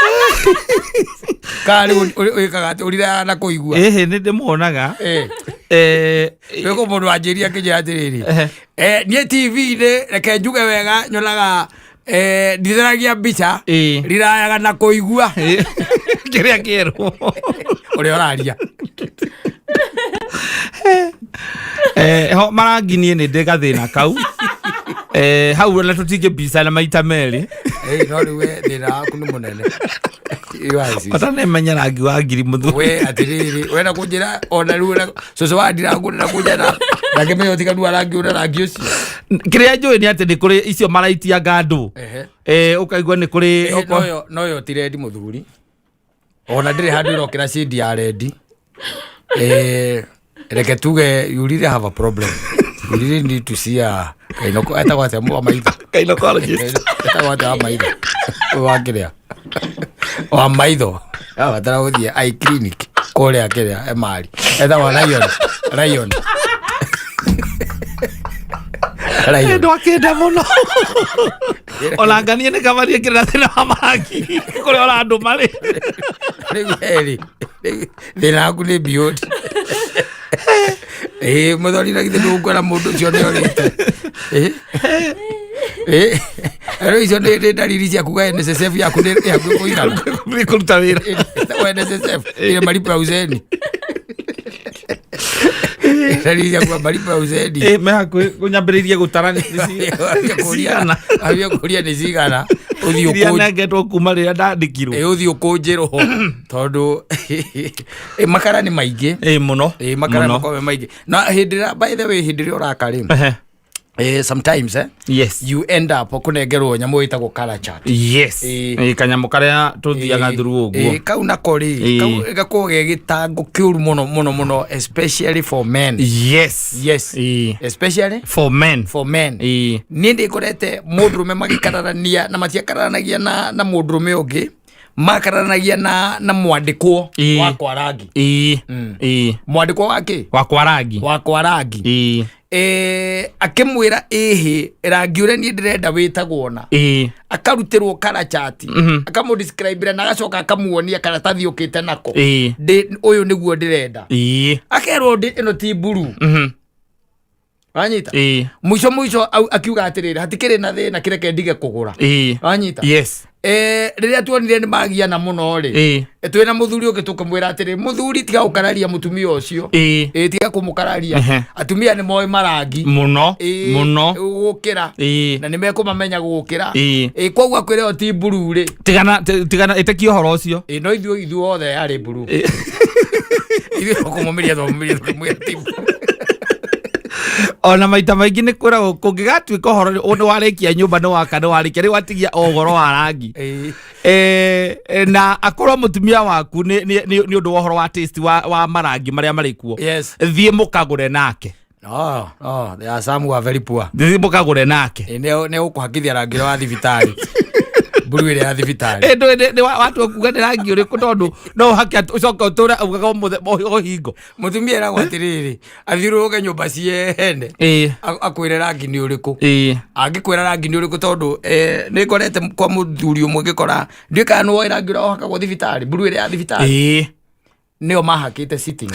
kana rĩu wĩkaga atĩ ũriraga na kũigua? Ĩhĩ, nĩ ndĩmuonaga. Wĩkũ mũndũ wanjĩria akĩnjĩra atĩrĩrĩ, niĩ TV-inĩ, reke njuge wega, nyonaga, nditheragia mbica, rirayaga na kũigua kĩrĩa kĩerwo ũrĩa ũraria. Ho marangi niĩ nĩ ndĩ gathĩna kau. Hau ona tũtingĩmbicana maita merĩ. No rĩu we thĩna waku nĩ mũnene. Iwaci. Bata nĩmenye rangi wa ngiri mũthuri. We atĩrĩrĩ, wena kũnjĩra ona rĩu cũcũ wa ndirangũrĩra kũnjĩra ndangĩmenya ũtiganu wa rangi ũyũ na rangi ũcio. Kĩrĩa njũĩ nĩ atĩ nĩ kũrĩ icio maraitianga andũ. Ũkaigua nĩ kũrĩ Noyo ti red, mũthuri, ona ndĩrĩ handũ ĩrokĩra shade ya red. Reke tuge you really have a problem. You really need to see a kainoko, etagwo atĩa wa maitho? Gynecologist. Etagwo atĩa wa maitho? Ũyũ wa kĩrĩa wa maitho abatara gũthiĩ eye clinic kũrĩa kĩrĩa emari, etagwo Lion, Lion, Lion. Ndwakĩnda mũno, ona nganie nĩ kamarie kĩrĩ na thĩna wa marangi kũrĩa ora andũ marĩ. Rĩu eri thĩna waku nĩ beyond. Ĩĩ, mũthoni, na githĩ ndũgũkwĩra mũndũ ũcio nĩ orĩte? Ĩ rĩu icio nĩ ndariri cia kuga NSSF yaku nĩ yaku kũigana. Nĩ kũruta wĩra. Ĩtagwo NSSF ile malipo ya uzeeni, ndariri cia kuga malipo ya uzeeni. Me hakuhĩ kũnyambĩrĩirie gũtara nĩ cigana. Ambia kũria nĩ cigana, ũthiĩ iria ũkũnje. Nengetwo kuma rĩrĩa ndandĩkirwo. Ĩ, ũthiĩ ũkũnjĩrwo tondũ makara nĩ maingĩ. Ĩ, mũno. Ĩ, makara Mũno. makoragwo me maingĩ na hĩndĩ ĩrĩa, by the way, hĩndĩ ĩrĩa ũraka rĩ, sometimes you end up kũnengerwo nyamũ ĩtagwo color chart. Ĩ, kanyamũ karĩa tũthiaga through ũguo. Kau nako rĩ, kau gakoragwo ge gĩtango kĩũru mũno mũno mũno, especially for men. Yes. Especially for men. For men. Niĩ ndĩkorete mũndũrũme magĩkararania na matiakararanagia na mũndũrũme ũngĩ, makararanagia na mwandĩkwo wa rangi. Mwandĩkwo wa kĩ? Wakwa rangi. Wakwa rangi. Akĩmwĩra ĩhĩ, rangi ũrĩa niĩ ndĩrenda wĩtagwo na akarutĩrwo karachati, akamũdescribĩra na agacoka akamuonia karatathi ũkĩte nako. Ũyũ nĩguo ndĩrenda. Akerwo ĩno ti mburu. Wanyita? Mũico mũico akiuga atĩrĩrĩ, hatikĩrĩ na thĩna, kĩreke ndige kũgũra. Wanyita? Yes. Rĩrĩa tuonire nĩ magiana mũno rĩ, twĩna mũthuri ũngĩ tũkĩmwĩra atĩrĩ, mũthuri, tiga gũkararia mũtumia ũcio. Tiga kũmũkararia. Atumia nĩ moĩ marangi mũno. Mũno. Gũkĩra na nĩ mekũmamenya gũkĩra. Koguo akwĩra ĩyo ti mburu rĩ, Tigana tigana, ĩtĩkia ũhoro ũcio. No ithuĩ othe yarĩ mburu. Ithuĩ kũmũmĩria twamũmĩria tũkĩmwĩra ti mburu. Ona maita maingĩ nĩ kwĩragwo kũngĩgatuĩka ũhoro nĩ warĩkia nyũmba, nĩ waka, nĩ warĩkia, rĩu watigia o ũhoro wa rangi. Na akorwo mũtumia waku nĩ ũndũ wa ũhoro wa taste wa marangi marĩa marĩ kuo, thiĩ mũkagũre nake. No, there are some who are very poor. Thiĩ mũkagũre nake. Nĩ ũkũhakithia rangi ũrĩa wa thibitarĩ, mburu ĩrĩa ya thibitarĩ. Ndũĩ nĩ watua kuga nĩ rangi ũrĩkũ, tondũ no ũhake ũcoke ũtũre ugaga o hingo. Mũtumia eragwo atĩrĩrĩ, athiũrũrũke nyũmba ciene, akwĩre rangi nĩ ũrĩkũ. Angĩkwĩra rangi nĩ ũrĩkũ, tondũ nĩ ngorete kwa mũthuri ũmwe ngĩkora, ndiũĩ kana nĩ woĩ rangi ũrĩa ũhakagwo thibitarĩ, mburu ĩrĩa ya thibitarĩ, nĩo mahakĩte sitting.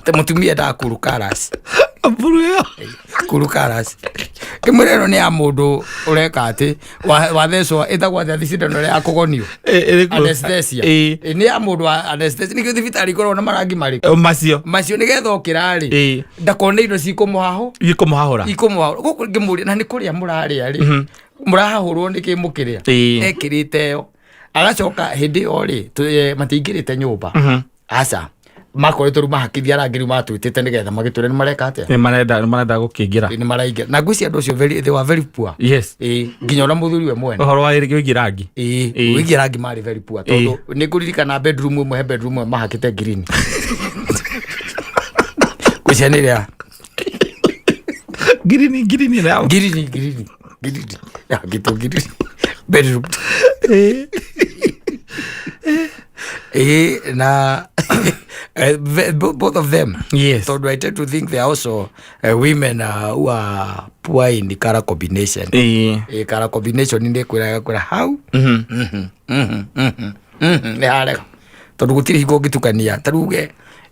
Atĩ mũtumia endaga kũruka rasi. Mburu ĩyo. Kũruka rasi. Ngĩmwĩra ĩno nĩ ya mũndũ ũreka atĩ wathecwo, ĩtagwo atĩa cindano ĩrĩa ya kũgonio? Ĩrĩkũ? Anesthesia. Nĩ ya mũndũ wa anesthesia, nĩkĩo thibitarĩ ikoragwo na marangi marĩkũ? O, macio. Macio, nĩgetha ũkĩra rĩ, ndakone indo cikũmũhahũ. Ikũmũhahũra. Ikũmũhahũra. Gũkũ ngĩmũria, na nĩ kũrĩa mũrarĩa rĩ, mũrahahũrwo nĩkĩ mũkĩrĩa? Ekĩrĩte ĩyo, agacoka hĩndĩ ĩyo rĩ, matiingĩrĩte nyũmba, aca, makoretwo rĩu mahakithia rangi, rĩu matwĩtĩte nĩgetha magĩtwĩre nĩ mareka atĩa. Nĩ marenda gũkĩingĩra. Nĩ maraingĩra, na ngwĩciria andũ acio they were very poor. Nginya ona mũthuri we mwene. Ũhoro wa wĩgiĩ rangi. Wĩgiĩ rangi marĩ very poor, tondũ nĩ ngũririkana bedroom ĩmwe, he bedroom ĩmwe mahakĩte green, ngwĩciria nĩ ĩrĩa Ngirini na green yahakĩtwo green bedroom. Na both of them, tondũ I tend to think they are also women who are poor in color combination. Color combination nĩ kwĩra kwĩra hau. Nĩ harega, tondũ gũtirĩ hingo ũngĩtukania, ta ruge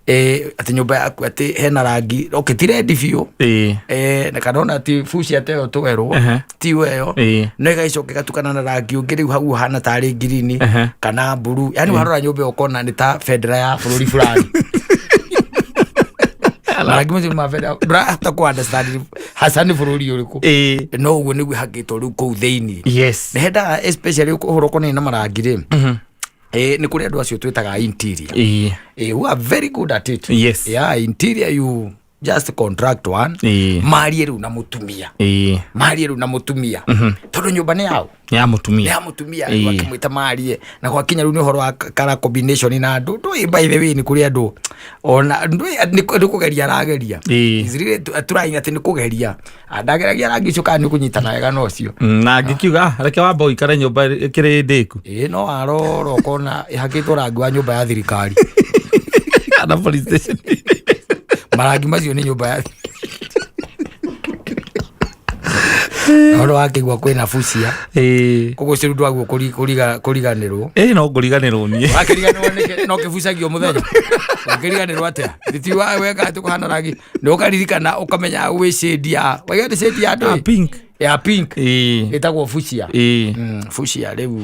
atĩ nyũmba yaku atĩ hena rangi, okay, ti red biũ, na kana ona ti fucia ta ĩyo twerwo, ti ĩyo, no ĩgagĩcoka ĩgatukana na rangi ũngĩ rĩu hau ũhana tarĩ ngirini kana mburu, yani warora nyũmba ĩyo ũkona nĩ ta bendera ya bũrũri fulani, marangi macio nĩ ma bendera, ndũrahota kũ understand hasa nĩ bũrũri ũrĩkũ. No ũguo nĩguo hakĩtwo rĩu kũu thĩinĩ. Nĩ hendaga especially ũhoro ũkonainie na marangi rĩ, nĩ kũrĩ andũ acio twĩtaga interior, who are very good at it. Yeah, interior, you just contract one, marie rĩu na mũtumia, marie rĩu na mũtumia, tondũ nyũmba nĩ yao. Nĩ ya nĩ mũtumia. Ya mũtumia. Rĩu akĩmwĩta marie, na gwakinya rĩu nĩ ũhoro wa color combination na andũ ndũĩ, by the way, nĩ kũrĩ andũ ona ndũĩ nĩ kũgeria arageria. Is really trying atĩ nĩ kũgeria. Ah, ndageragia rangi ũcio kana nĩ ũkũnyitana wega na ũcio. Na ngĩkiuga, "Ah, reke wamba ũikare nyũmba ĩkĩrĩ ndĩku." No arora ũkona ĩhakĩtwo rangi wa nyũmba ya thirikari. Na police station. Marangi macio nĩ nyũmba ya ũhoro wakĩigua kwĩna bucia. Koguo ũcio rĩu ndwaguo kũriganĩrwo. No ngũriganĩrwo niĩ. Wakĩriganĩrwo nĩkĩ? No kĩbucagio mũthenya, ũngĩriganĩrwo atĩa? Ti weka atĩ kũhana rangi nĩ ũkaririkana, ũkamenya gwĩ shade ya waiga nĩ shade ya Ah, ndũĩ pink. Ya pink. Ĩtagwo bucia. Bucia rĩu,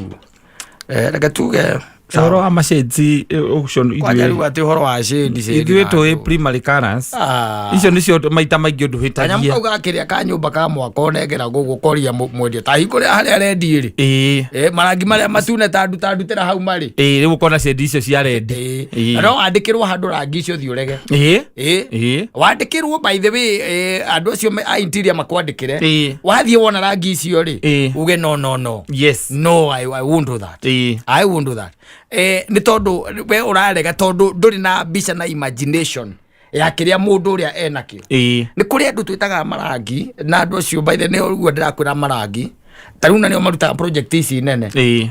reke tuge Ũhoro wa mashades ũcio kwanja ithuĩ rĩu atĩ ũhoro wa shade, shade ithuĩ na tũĩ andũ. Primary colours. Ah. Icio nĩcio maita maingĩ ũndũ Kanyamũ hĩtagia. kau gakĩrĩa ka nyũmba ka mwaka ũnengera gũgũ koria mwendia ta hingũrĩa harĩa rendi rĩ, marangi marĩa matune ta nduta ndutĩra hau marĩ. Rĩu ũkona shade icio cia red. Na no wandĩkĩrwo handũ rangi icio thiĩ ũrege. Wandĩkĩrwo, by the way, andũ acio a interior makwandĩkĩre. Wathiĩ wona rangi icio rĩ, uge no, no, no. No, I won't do that. I won't do that. Nĩ tondũ we ũrarega tondũ ndũrĩ na mbica na imagination ya kĩrĩa mũndũ ũrĩa enakĩo. Nĩ kũrĩ andũ twĩtaga marangi, na andũ acio, by the way, ũguo ndĩrakwĩra marangi ta rĩu, na nĩo marutaga project ici nene.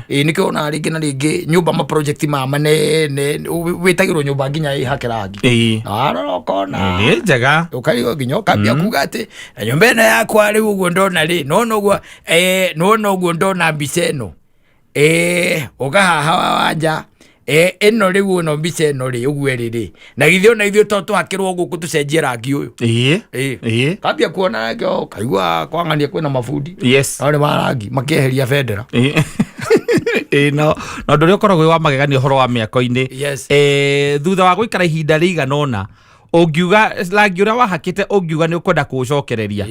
Nĩkĩo onaga rĩngĩ na rĩngĩ nyũmba, ma project ma manene, wĩtagĩrwo nyũmba nginya ĩhake rangi. Na warora ũkona Nĩ njega. Ũkarigwo nginya ũkambia kuga atĩ na nyũmba ĩno yakwa rĩu ũguo ndona rĩ, nona ũguo, nona ũguo ndona mbica ĩno, ũka haha wanja, ĩno rĩu ĩno mbica ĩno rĩ, ũguo ĩrĩ rĩ, na githĩ ona ithuĩ to tũhakĩrwo gũkũ tũcenjie rangi ũyũ? Kambia kuona kĩo kaigua kwang'ania kwĩna mabundi. No nĩ marangi makĩeheria bendera. No na ũndũ ũrĩa ũkoragwo wĩ wa magegania ũhoro wa mĩako-inĩ, thutha wa gũikara ihinda rĩigana ũna, ũngiuga rangi ũrĩa wahakĩte, ũngiuga nĩ ũkwenda kũũcokereria,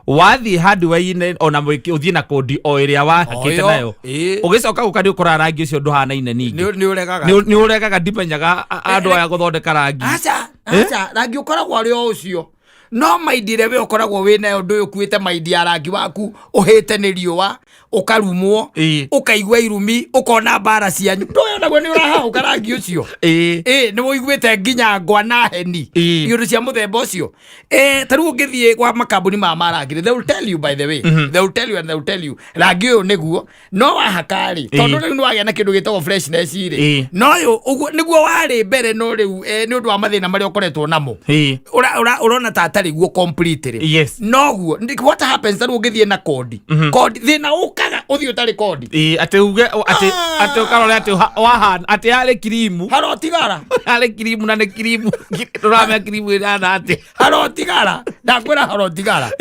wathiĩ hardware-inĩ ona ũthiĩ na kũndi o ĩrĩa wahakĩte O ĩyo, nayo, ũgĩcoka gũka nĩ ũkoraga rangi ũcio ndũhanaine ningĩ. Nĩ ũregaga. Nĩ ũregaga. Ndimenyaga andũ aya gũthondeka rangi. Aca, aca, rangi ũkoragwo arĩ o ũcio, no maindi ĩrĩa we ũkoragwo wĩ nayo, ndũĩ ũkuĩte maindi ya rangi waku ũhĩte nĩ riũa, ũkarumwo, ũkaigua irumi, ũkona mbara cianyu, ndũĩ onaguo nĩ ũrahahũka rangi ũcio. Nĩ ũiguĩte nginya ngwa na heni, iũndũ cia mũthemba ũcio. Ta rĩu ũngĩthiĩ kwa makambuni ma marangi, they will tell you, by the way, they will tell you and they will tell you rangi ũyũ nĩguo no wahaka rĩ, tondũ rĩu nĩ wagĩa na kĩndũ gĩtagwo freshness rĩ. No ũyũ ũguo nĩguo warĩ mbere, no rĩu nĩ ũndũ wa mathĩna marĩa ũkoretwo namo, ũrona ta atarĩ. ĩtarĩ guo completely. Noguo what happens tarĩu ũngĩthiĩ na kodi, kodi thĩna ũkaga ũthiĩ ũtarĩ kodi. Ĩĩ, atĩ uge atĩ atĩ ũkarore atĩ wahana atĩ yarĩ kirimu. Harotigara. Yarĩ kirimu na nĩ kirimu ndũramenya kirimu ĩhana atĩ. Harotigara, ndakwĩra harotigara.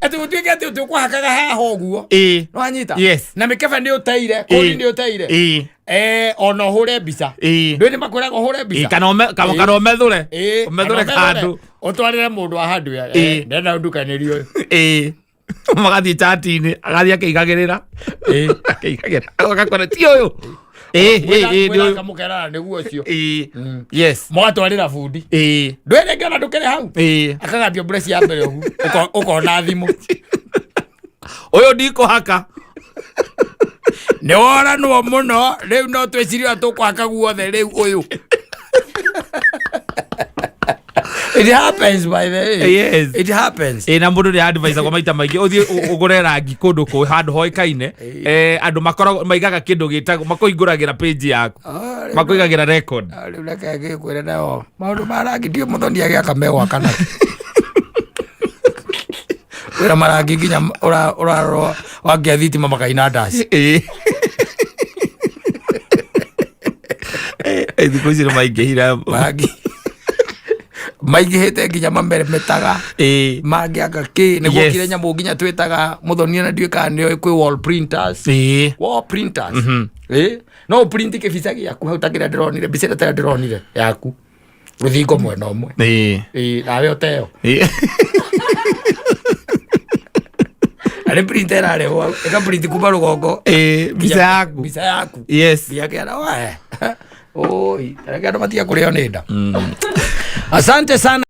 Atĩ gũtuĩke atĩ ũtũkũhakaga haha ũguo. Nĩwanyita? Yes. Na mĩkebe nĩ ũteire, kodi nĩ ũteire. Ona ũhũre mbica. Ndũĩ nĩ makwĩraga ũhũre mbica? Kana kana ũmethũre. Ũmethũre kana ũmethũre. handũ. Ũtwarĩre mũndũ wa hardware. Ndenda ũndukanĩrie ũyũ. Magathiĩ chati-inĩ, agathiĩ akĩigagĩrĩra. Akĩigagĩrĩra. Agakora ti ũyũ. Nĩ ũyũ. Kamũkerara nĩguo ũcio. Yes. Mũgatwarĩra bundi. Ndũĩ rĩngĩ ona ndũkĩrĩ hau. Akagambia mbura cia mbere ũguo. Ũkona thimũ. Ũyũ ndikũhaka. Nĩ woranwo mũno rĩu no twĩcirie ũrĩa tũkũhaka guothe rĩu ũyũ. It happens, by the way. Yes. It happens. Ĩ, na mũndũ nĩ advisagwo maita maingĩ ũthiĩ ũgũre rangi kũndũ kũ handũ hoĩkaine, andũ makoragwo maigaga kĩndũ gĩtagwo makũhingũragĩra page yaku, makũigagĩra record. Rĩu reke ngĩkwĩre nayo maũndũ ma rangi ndiũ mũthoni agĩaka megwaka nakĩ. Wĩra marangi nginya ũrarorwo wangia thitima makaina ndaci. Thikũ ici nĩ maingĩhire. Marangi maingĩhĩte nginya mameremetaga. Mangĩaka kĩ nĩguo kire nyamũ nginya twĩtaga mũthoni ona ndiũĩ kana nĩoĩ kwĩ wall printers. Wall printers. No ũprint kĩbica gĩaku hau ta kĩrĩa ndĩronire, mbica ĩrĩa ta ndĩronire yaku rũthingo mwena ũmwe. Nawe ũteo. Na nĩ printer ĩrarehwo hau, ĩka print kuma rũgongo. Mbica yaku. Mbica yaku. Yes. Nginya kĩara, we. Oi, reke andũ matige kũrĩo nĩ nda. Asante sana.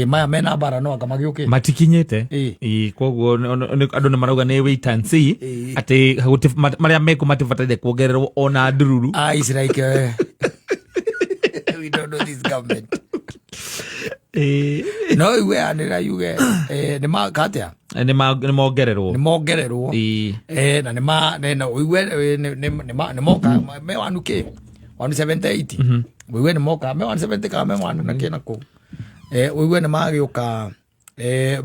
Maya mena mbara no anga magĩũkĩte. Matikinyĩte. Koguo andũ nĩ marauga nĩ wait and see. Atĩ marĩa mekũ matibataire kuongererwo ona ndururu. It's like, we don't know this government. No igue anĩrĩra yuge, nĩ katia? Nĩ mongererwo. Nĩ mongererwo. Na nĩ ma-, nĩ, na ũigue, nĩ, nĩ, nĩ ma-, nĩ moka, me wanu kĩ? 178. Ũigue nĩ moka, me 170 kana me wanu na kĩ na kũu. Ũigue nĩ magĩũka,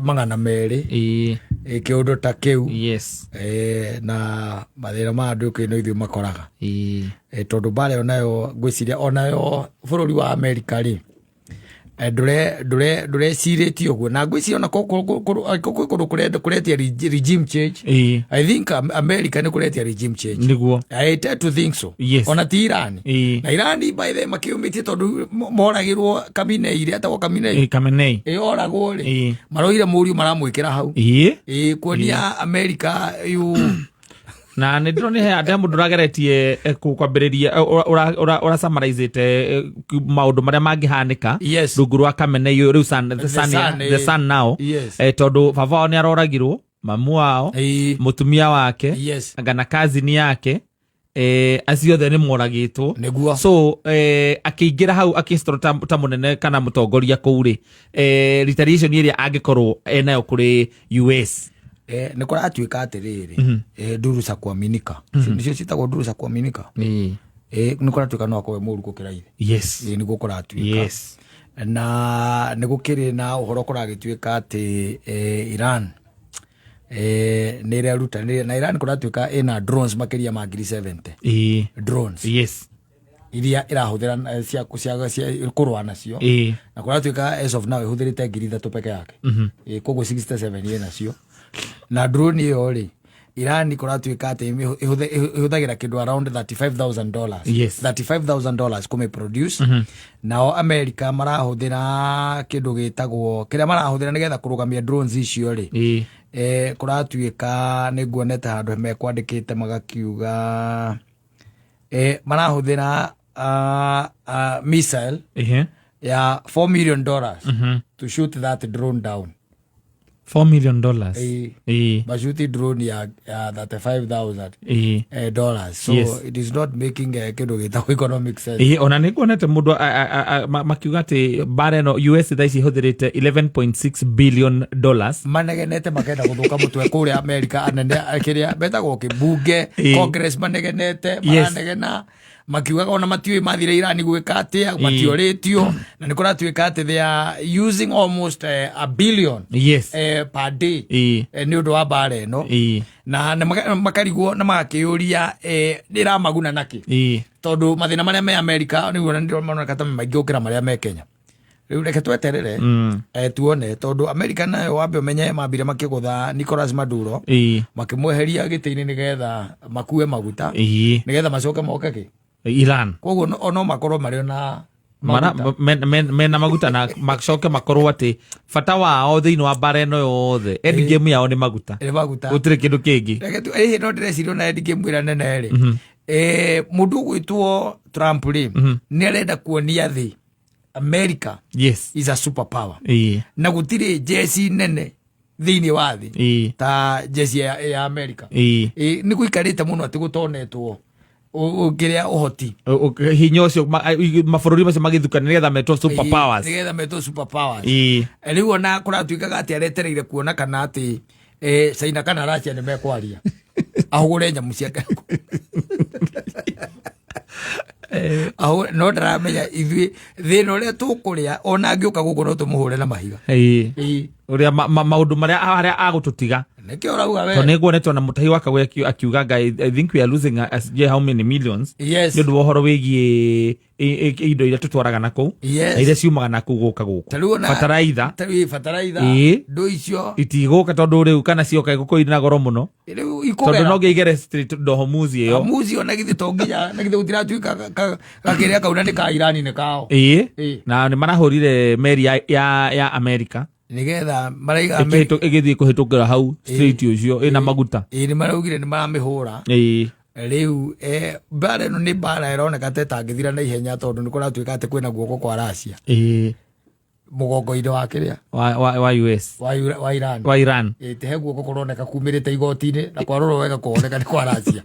magana merĩ. Kĩũndũ ta kĩu. Na mathĩna ma andũ kĩ no ithuĩ makoraga. Tondũ mbara ĩyo nayo ngwĩciria onayo bũrũri wa Amerika rĩ, ndũrecirĩtie ũguo. Na ngwĩciria ona kwĩ kũndũ kũretia regime change. I think America nĩ kũretia regime change. Nĩguo. I tend to think so. Ona ti Iran. Na Iran by the way makĩũmĩtie tondũ moragĩrwo Khamenei, ĩrĩa etagwo Khamenei. Khamenei. Oragwo rĩ. Maroire mũriũ maramwĩkĩra hau. Kuonia America yu. Na nĩ ndĩronire he andũ mũndũ ũrageretie, kwambĩrĩria, ũra summarizĩte, maũndũ marĩa mangĩhanĩka rungu rwa Khamenei ũyũ, rĩu son, the The son, son, the son now. Tondũ baba wao nĩ aroragirwo, mamu wao, mũtumia wake, anga na cousin yake, acio othe nĩ moragĩtwo. Nĩguo. So, akĩingĩra hau akĩcitoro ta mũnene kana mũtongoria kũu rĩ, retaliation ĩrĩa angĩkorwo enayo kũrĩ US. Nĩ kũratuĩka atĩrĩrĩ, nduru za kuaminika. Nĩcio ciĩtagwo nduru za kuaminika. Nĩ kũratuĩka no akorwo e mũru gũkĩra ithe. Nĩguo kũratuĩka. Na nĩ gũkĩrĩ na ũhoro kũragĩtuĩka atĩ, Iran, nĩ ĩrerutanĩria, na Iran kũratuĩka ĩna drones makĩria ma ngiri 70. Drones. Iria ĩrahũthĩra, cia kũrũa nacio. Na kũratuĩka as of now ĩhũthĩrĩte ngiri ithatũ peke yake. Koguo 67 ĩnacio. Na drone ĩyo rĩ, Iran kũratuĩka atĩ ĩhũthagĩra kĩndũ around $35,000. $35,000 kũmĩ produce. Nao America marahũthĩra kĩndũ gĩtagwo, kĩrĩa marahũthĩra nĩgetha kũrũgamia drones icio rĩ. Kũratuĩka nĩ nguonete handũ mekwandĩkĩte magakiuga, marahũthĩra, missile ya four million dollars to shoot that drone down. $4 million. Mashuti drone ya 35,000 dollars. So it is not making kĩndũ gĩtagwo economic sense. Ona nĩ nguonete mũndũ makiuga atĩ mbara ĩno US thaa ici ĩhũthĩrĩte $11.6 billion. Manegenete makenda gũthũka mũtwe kũrĩa America, anene kĩrĩa metagwo kĩmbunge, Congress manegenete, maranegena. Makiugaga ona matiũĩ mathire Irani gwĩka atĩa, matiorĩtio, na nĩ kũratuĩka atĩ they are using almost a billion per day nĩ ũndũ wa mbara ĩno. Na makarigwo na magakĩyũria nĩ ĩramaguna nakĩ, tondũ mathĩna marĩa me America nĩguo nĩ maroneka ta maingĩ gũkĩra marĩa me Kenya. Rĩu reke tweterere tuone, tondũ America nayo wambe ũmenye mambire makĩgũtha Nicolas Maduro, makĩmweheria gĩtĩ-inĩ nĩgetha makue maguta, nĩgetha macoke moke kĩ Iran. Koguo no makorwo marĩ ona Mara- maguta. Mena maguta na macoke makorwo atĩ bata wao thĩinĩ wa mbara ĩno yothe, end game yao nĩ maguta. Nĩ maguta. Gũtirĩ kĩndũ kĩngĩ. Reke ĩhĩ no ndĩreciria ona end game ĩrĩa nene rĩ, mũndũ ũgwĩtwo Trump rĩ, nĩ arenda kuonia thĩ America is a super power, na gũtirĩ jeci nene thĩinĩ wa thĩ ta jeci ya America. Nĩ gũikarĩte mũno atĩ gũtonetwo kĩrĩa ũhoti. Hinya ũcio mabũrũri macio magĩthukana nĩgetha metwo super powers. Nĩgetha metwo super powers. Rĩu ona kũratuĩkaga atĩ aretereire kuona kana atĩ China kana Russia nĩ mekwaria ahũgũre nyamũ ciake. No ndaramenya ithuĩ thĩna ũrĩa tũkũrĩa, ona angĩũka gũkũ no tũmũhũre na mahiga. Ũrĩa maũndũ marĩa harĩa agũtũtiga. Nĩkĩo ũrauga we. Tondũ nĩ nguonete ona Mũtahi wa Kagwe akiuga nga I think we are losing how many millions nĩ ũndũ wa ũhoro wĩgiĩ indo iria tũtwaraga na kũu na iria ciumaga na kũu gũka gũkũ. Ta rĩu ona bataraitha. Ta rĩu bataraitha, ndũ icio itigũka, tondũ rĩu kana cioka igũkorwo irĩ na goro mũno. Rĩu tondũ ikũgera no nginya igere Strait of Hormuz ĩyo. Muzi ona githĩ to nginya, na githĩ gũtiratuĩka gakĩrĩa kau na nĩ ka Irani, nĩ kao. Na nĩ marahũrire meri ya America nĩgetha maraiga ĩgĩthiĩ kũhĩtũkĩra hau Strait ũcio ĩna maguta. Ĩĩ, nĩ maraugire nĩ maramĩhũra. Rĩu mbara ĩno nĩ mbara ĩroneka ta ĩtangĩthira na ihenya, tondũ nĩ kũratuĩka atĩ kwĩna guoko kwa Russia mũgongo-inĩ wa kĩrĩa wa US. Wa Iran. Wa Iran. Ĩĩ, te he guoko kũroneka kumĩrĩte igoti-inĩ na kwarorwo wega kũoneka nĩ kwa Russia.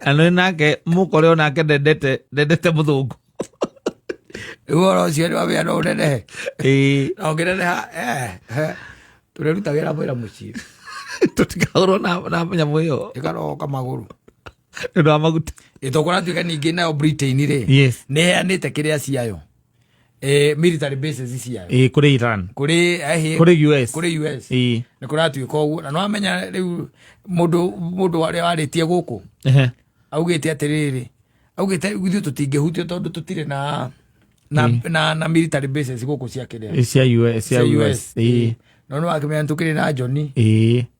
Na nĩ nake mũkore onake ndendete mũthũngũ. Rĩu ũhoro ũcio nĩ wamenya no ũnenehe na ũngĩneneha, tũrĩrutagĩra wĩra mũciĩ. Tũtikahũrwo na nyamũ ĩyo. Ĩkarogoka magũrũ. Nĩ ũndũ wa maguta. Ĩ, to kũratuĩka ningĩ nayo Britain rĩ, nĩ ĩheanĩte kĩrĩa ciayo, military bases ciayo. Ĩĩ, kũrĩ Iran. Kũrĩ kũrĩ US. Kũrĩ US. Nĩ kũratuĩka ũguo, na nĩwamenya rĩu mũndũ ũrĩa warĩtie gũkũ augĩte atĩrĩrĩ, augĩte ithuĩ tũtingĩhutio tondũ tũtirĩ na military bases gũkũ cia kĩrĩa. Cia US, cia cia US. US. No nĩ wakĩmenya tũkĩrĩ na Johnny.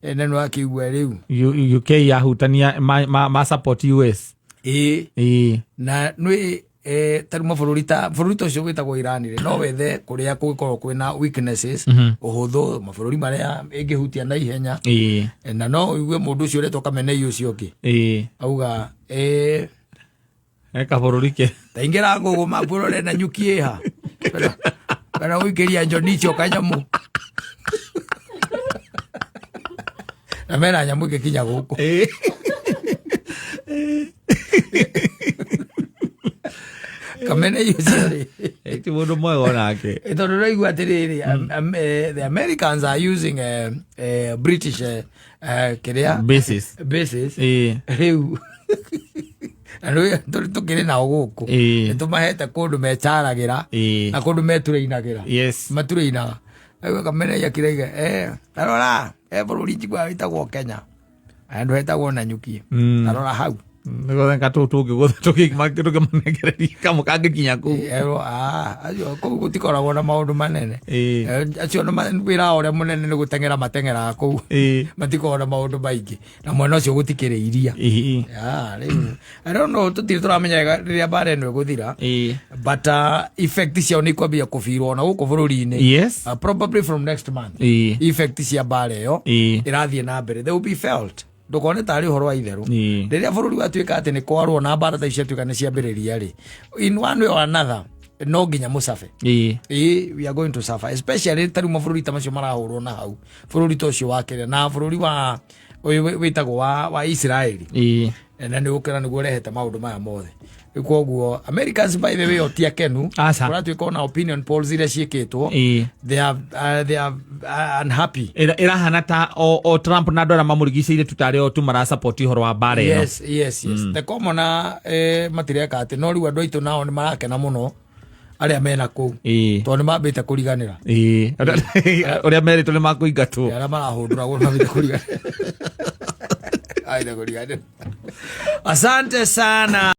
Na nĩ wakĩigua rĩu UK yahutania ma support US. Na nĩ ta rĩu mabũrũri ta bũrũri ta ũcio wĩtagwo Iran rĩ, no wethe kũrĩa kũngĩkorwo kwĩna weaknesses, ũhũthũ, mabũrũri marĩa ĩngĩhutia na ihenya. Na no ũigue mũndũ ũcio ũretwo Kamenei ũcio ũngĩ auga He kabũrũri ke ta ingĩra ngũgũ mapũrore na nyuki ĩha kana gũikĩria njoni icio kanyamũ na mena nyamũ ĩngĩkinya gũkũ. Kamenei ũcio rĩ, Ti mũndũ mwega onake. Tondũ ũraigua atĩrĩrĩ, the Americans are using British kĩrĩa bases. Bases. Rĩu na rĩu tũkĩrĩ nao gũkũ, nĩ tũmahete kũndũ mecaragĩra na kũndũ metureinagĩra. Matureinaga. Rĩu Kamenei akĩraiga, tarora he bũrũri njiguaga wĩtagwo Kenya, handũ hetagwo Nanyuki, tarora hau. Nĩgũtheka tũngĩgũtha tũkĩmanengereria kamwe kangĩkinya kũu. Erwo, "Ah, acio kũu gũtikoragwo na maũndũ manene." Acio wĩra wao ũrĩa mũnene nĩ gũteng'era mateng'eraga kũu. Matikoragwo na maũndũ maingĩ, na mwena ũcio gũtikĩrĩ iria. Ah, rĩu I don't know, tũtirĩ tũramenya wega rĩrĩa mbara ĩno ĩgũthira, but effect ciao nĩ ikwambia kũbirwo na gũkũ bũrũri-inĩ. Probably from next month, effect cia mbara ĩyo ĩrathiĩ na mbere, they will be felt. Ndũkone tarĩ ũhoro wa itherũ. Rĩrĩa bũrũri watuĩka atĩ nĩ kwarwo na mbara ta ici ciatuĩka nĩ ciambĩrĩria rĩ, in one way or another no nginya mũcabe. We are going to suffer, especially ta rĩu mabũrũri ta macio marahũrwo na hau, bũrũri ta ũcio wa Kenya na bũrũri wa ũyũ wĩtagwo wa Israeli. Na nĩ ũkĩra nĩguo ũrehete maũndũ maya mothe. Rĩu koguo Americans, by the way, o ti akenu. Aca. Kũratuĩka ona opinion polls iria ciĩkĩtwo, they are unhappy. Ĩrahana ta o Trump na andũ arĩa mamũrigicĩirie tu tarĩ o tu marasupport ũhoro wa mbara ĩno. Yes, the commoner matireka atĩ, no rĩu andũ aitũ nao nĩ marakena mũno arĩa mena kũu, tondũ nĩ mambĩte kũriganĩra. Ĩĩ, ũrĩa merĩtwo nĩ makũingatwo. Arĩa marahũndũragwo nĩ mambĩte kũriganĩra. Mambĩte kũriganĩra. Asante sana.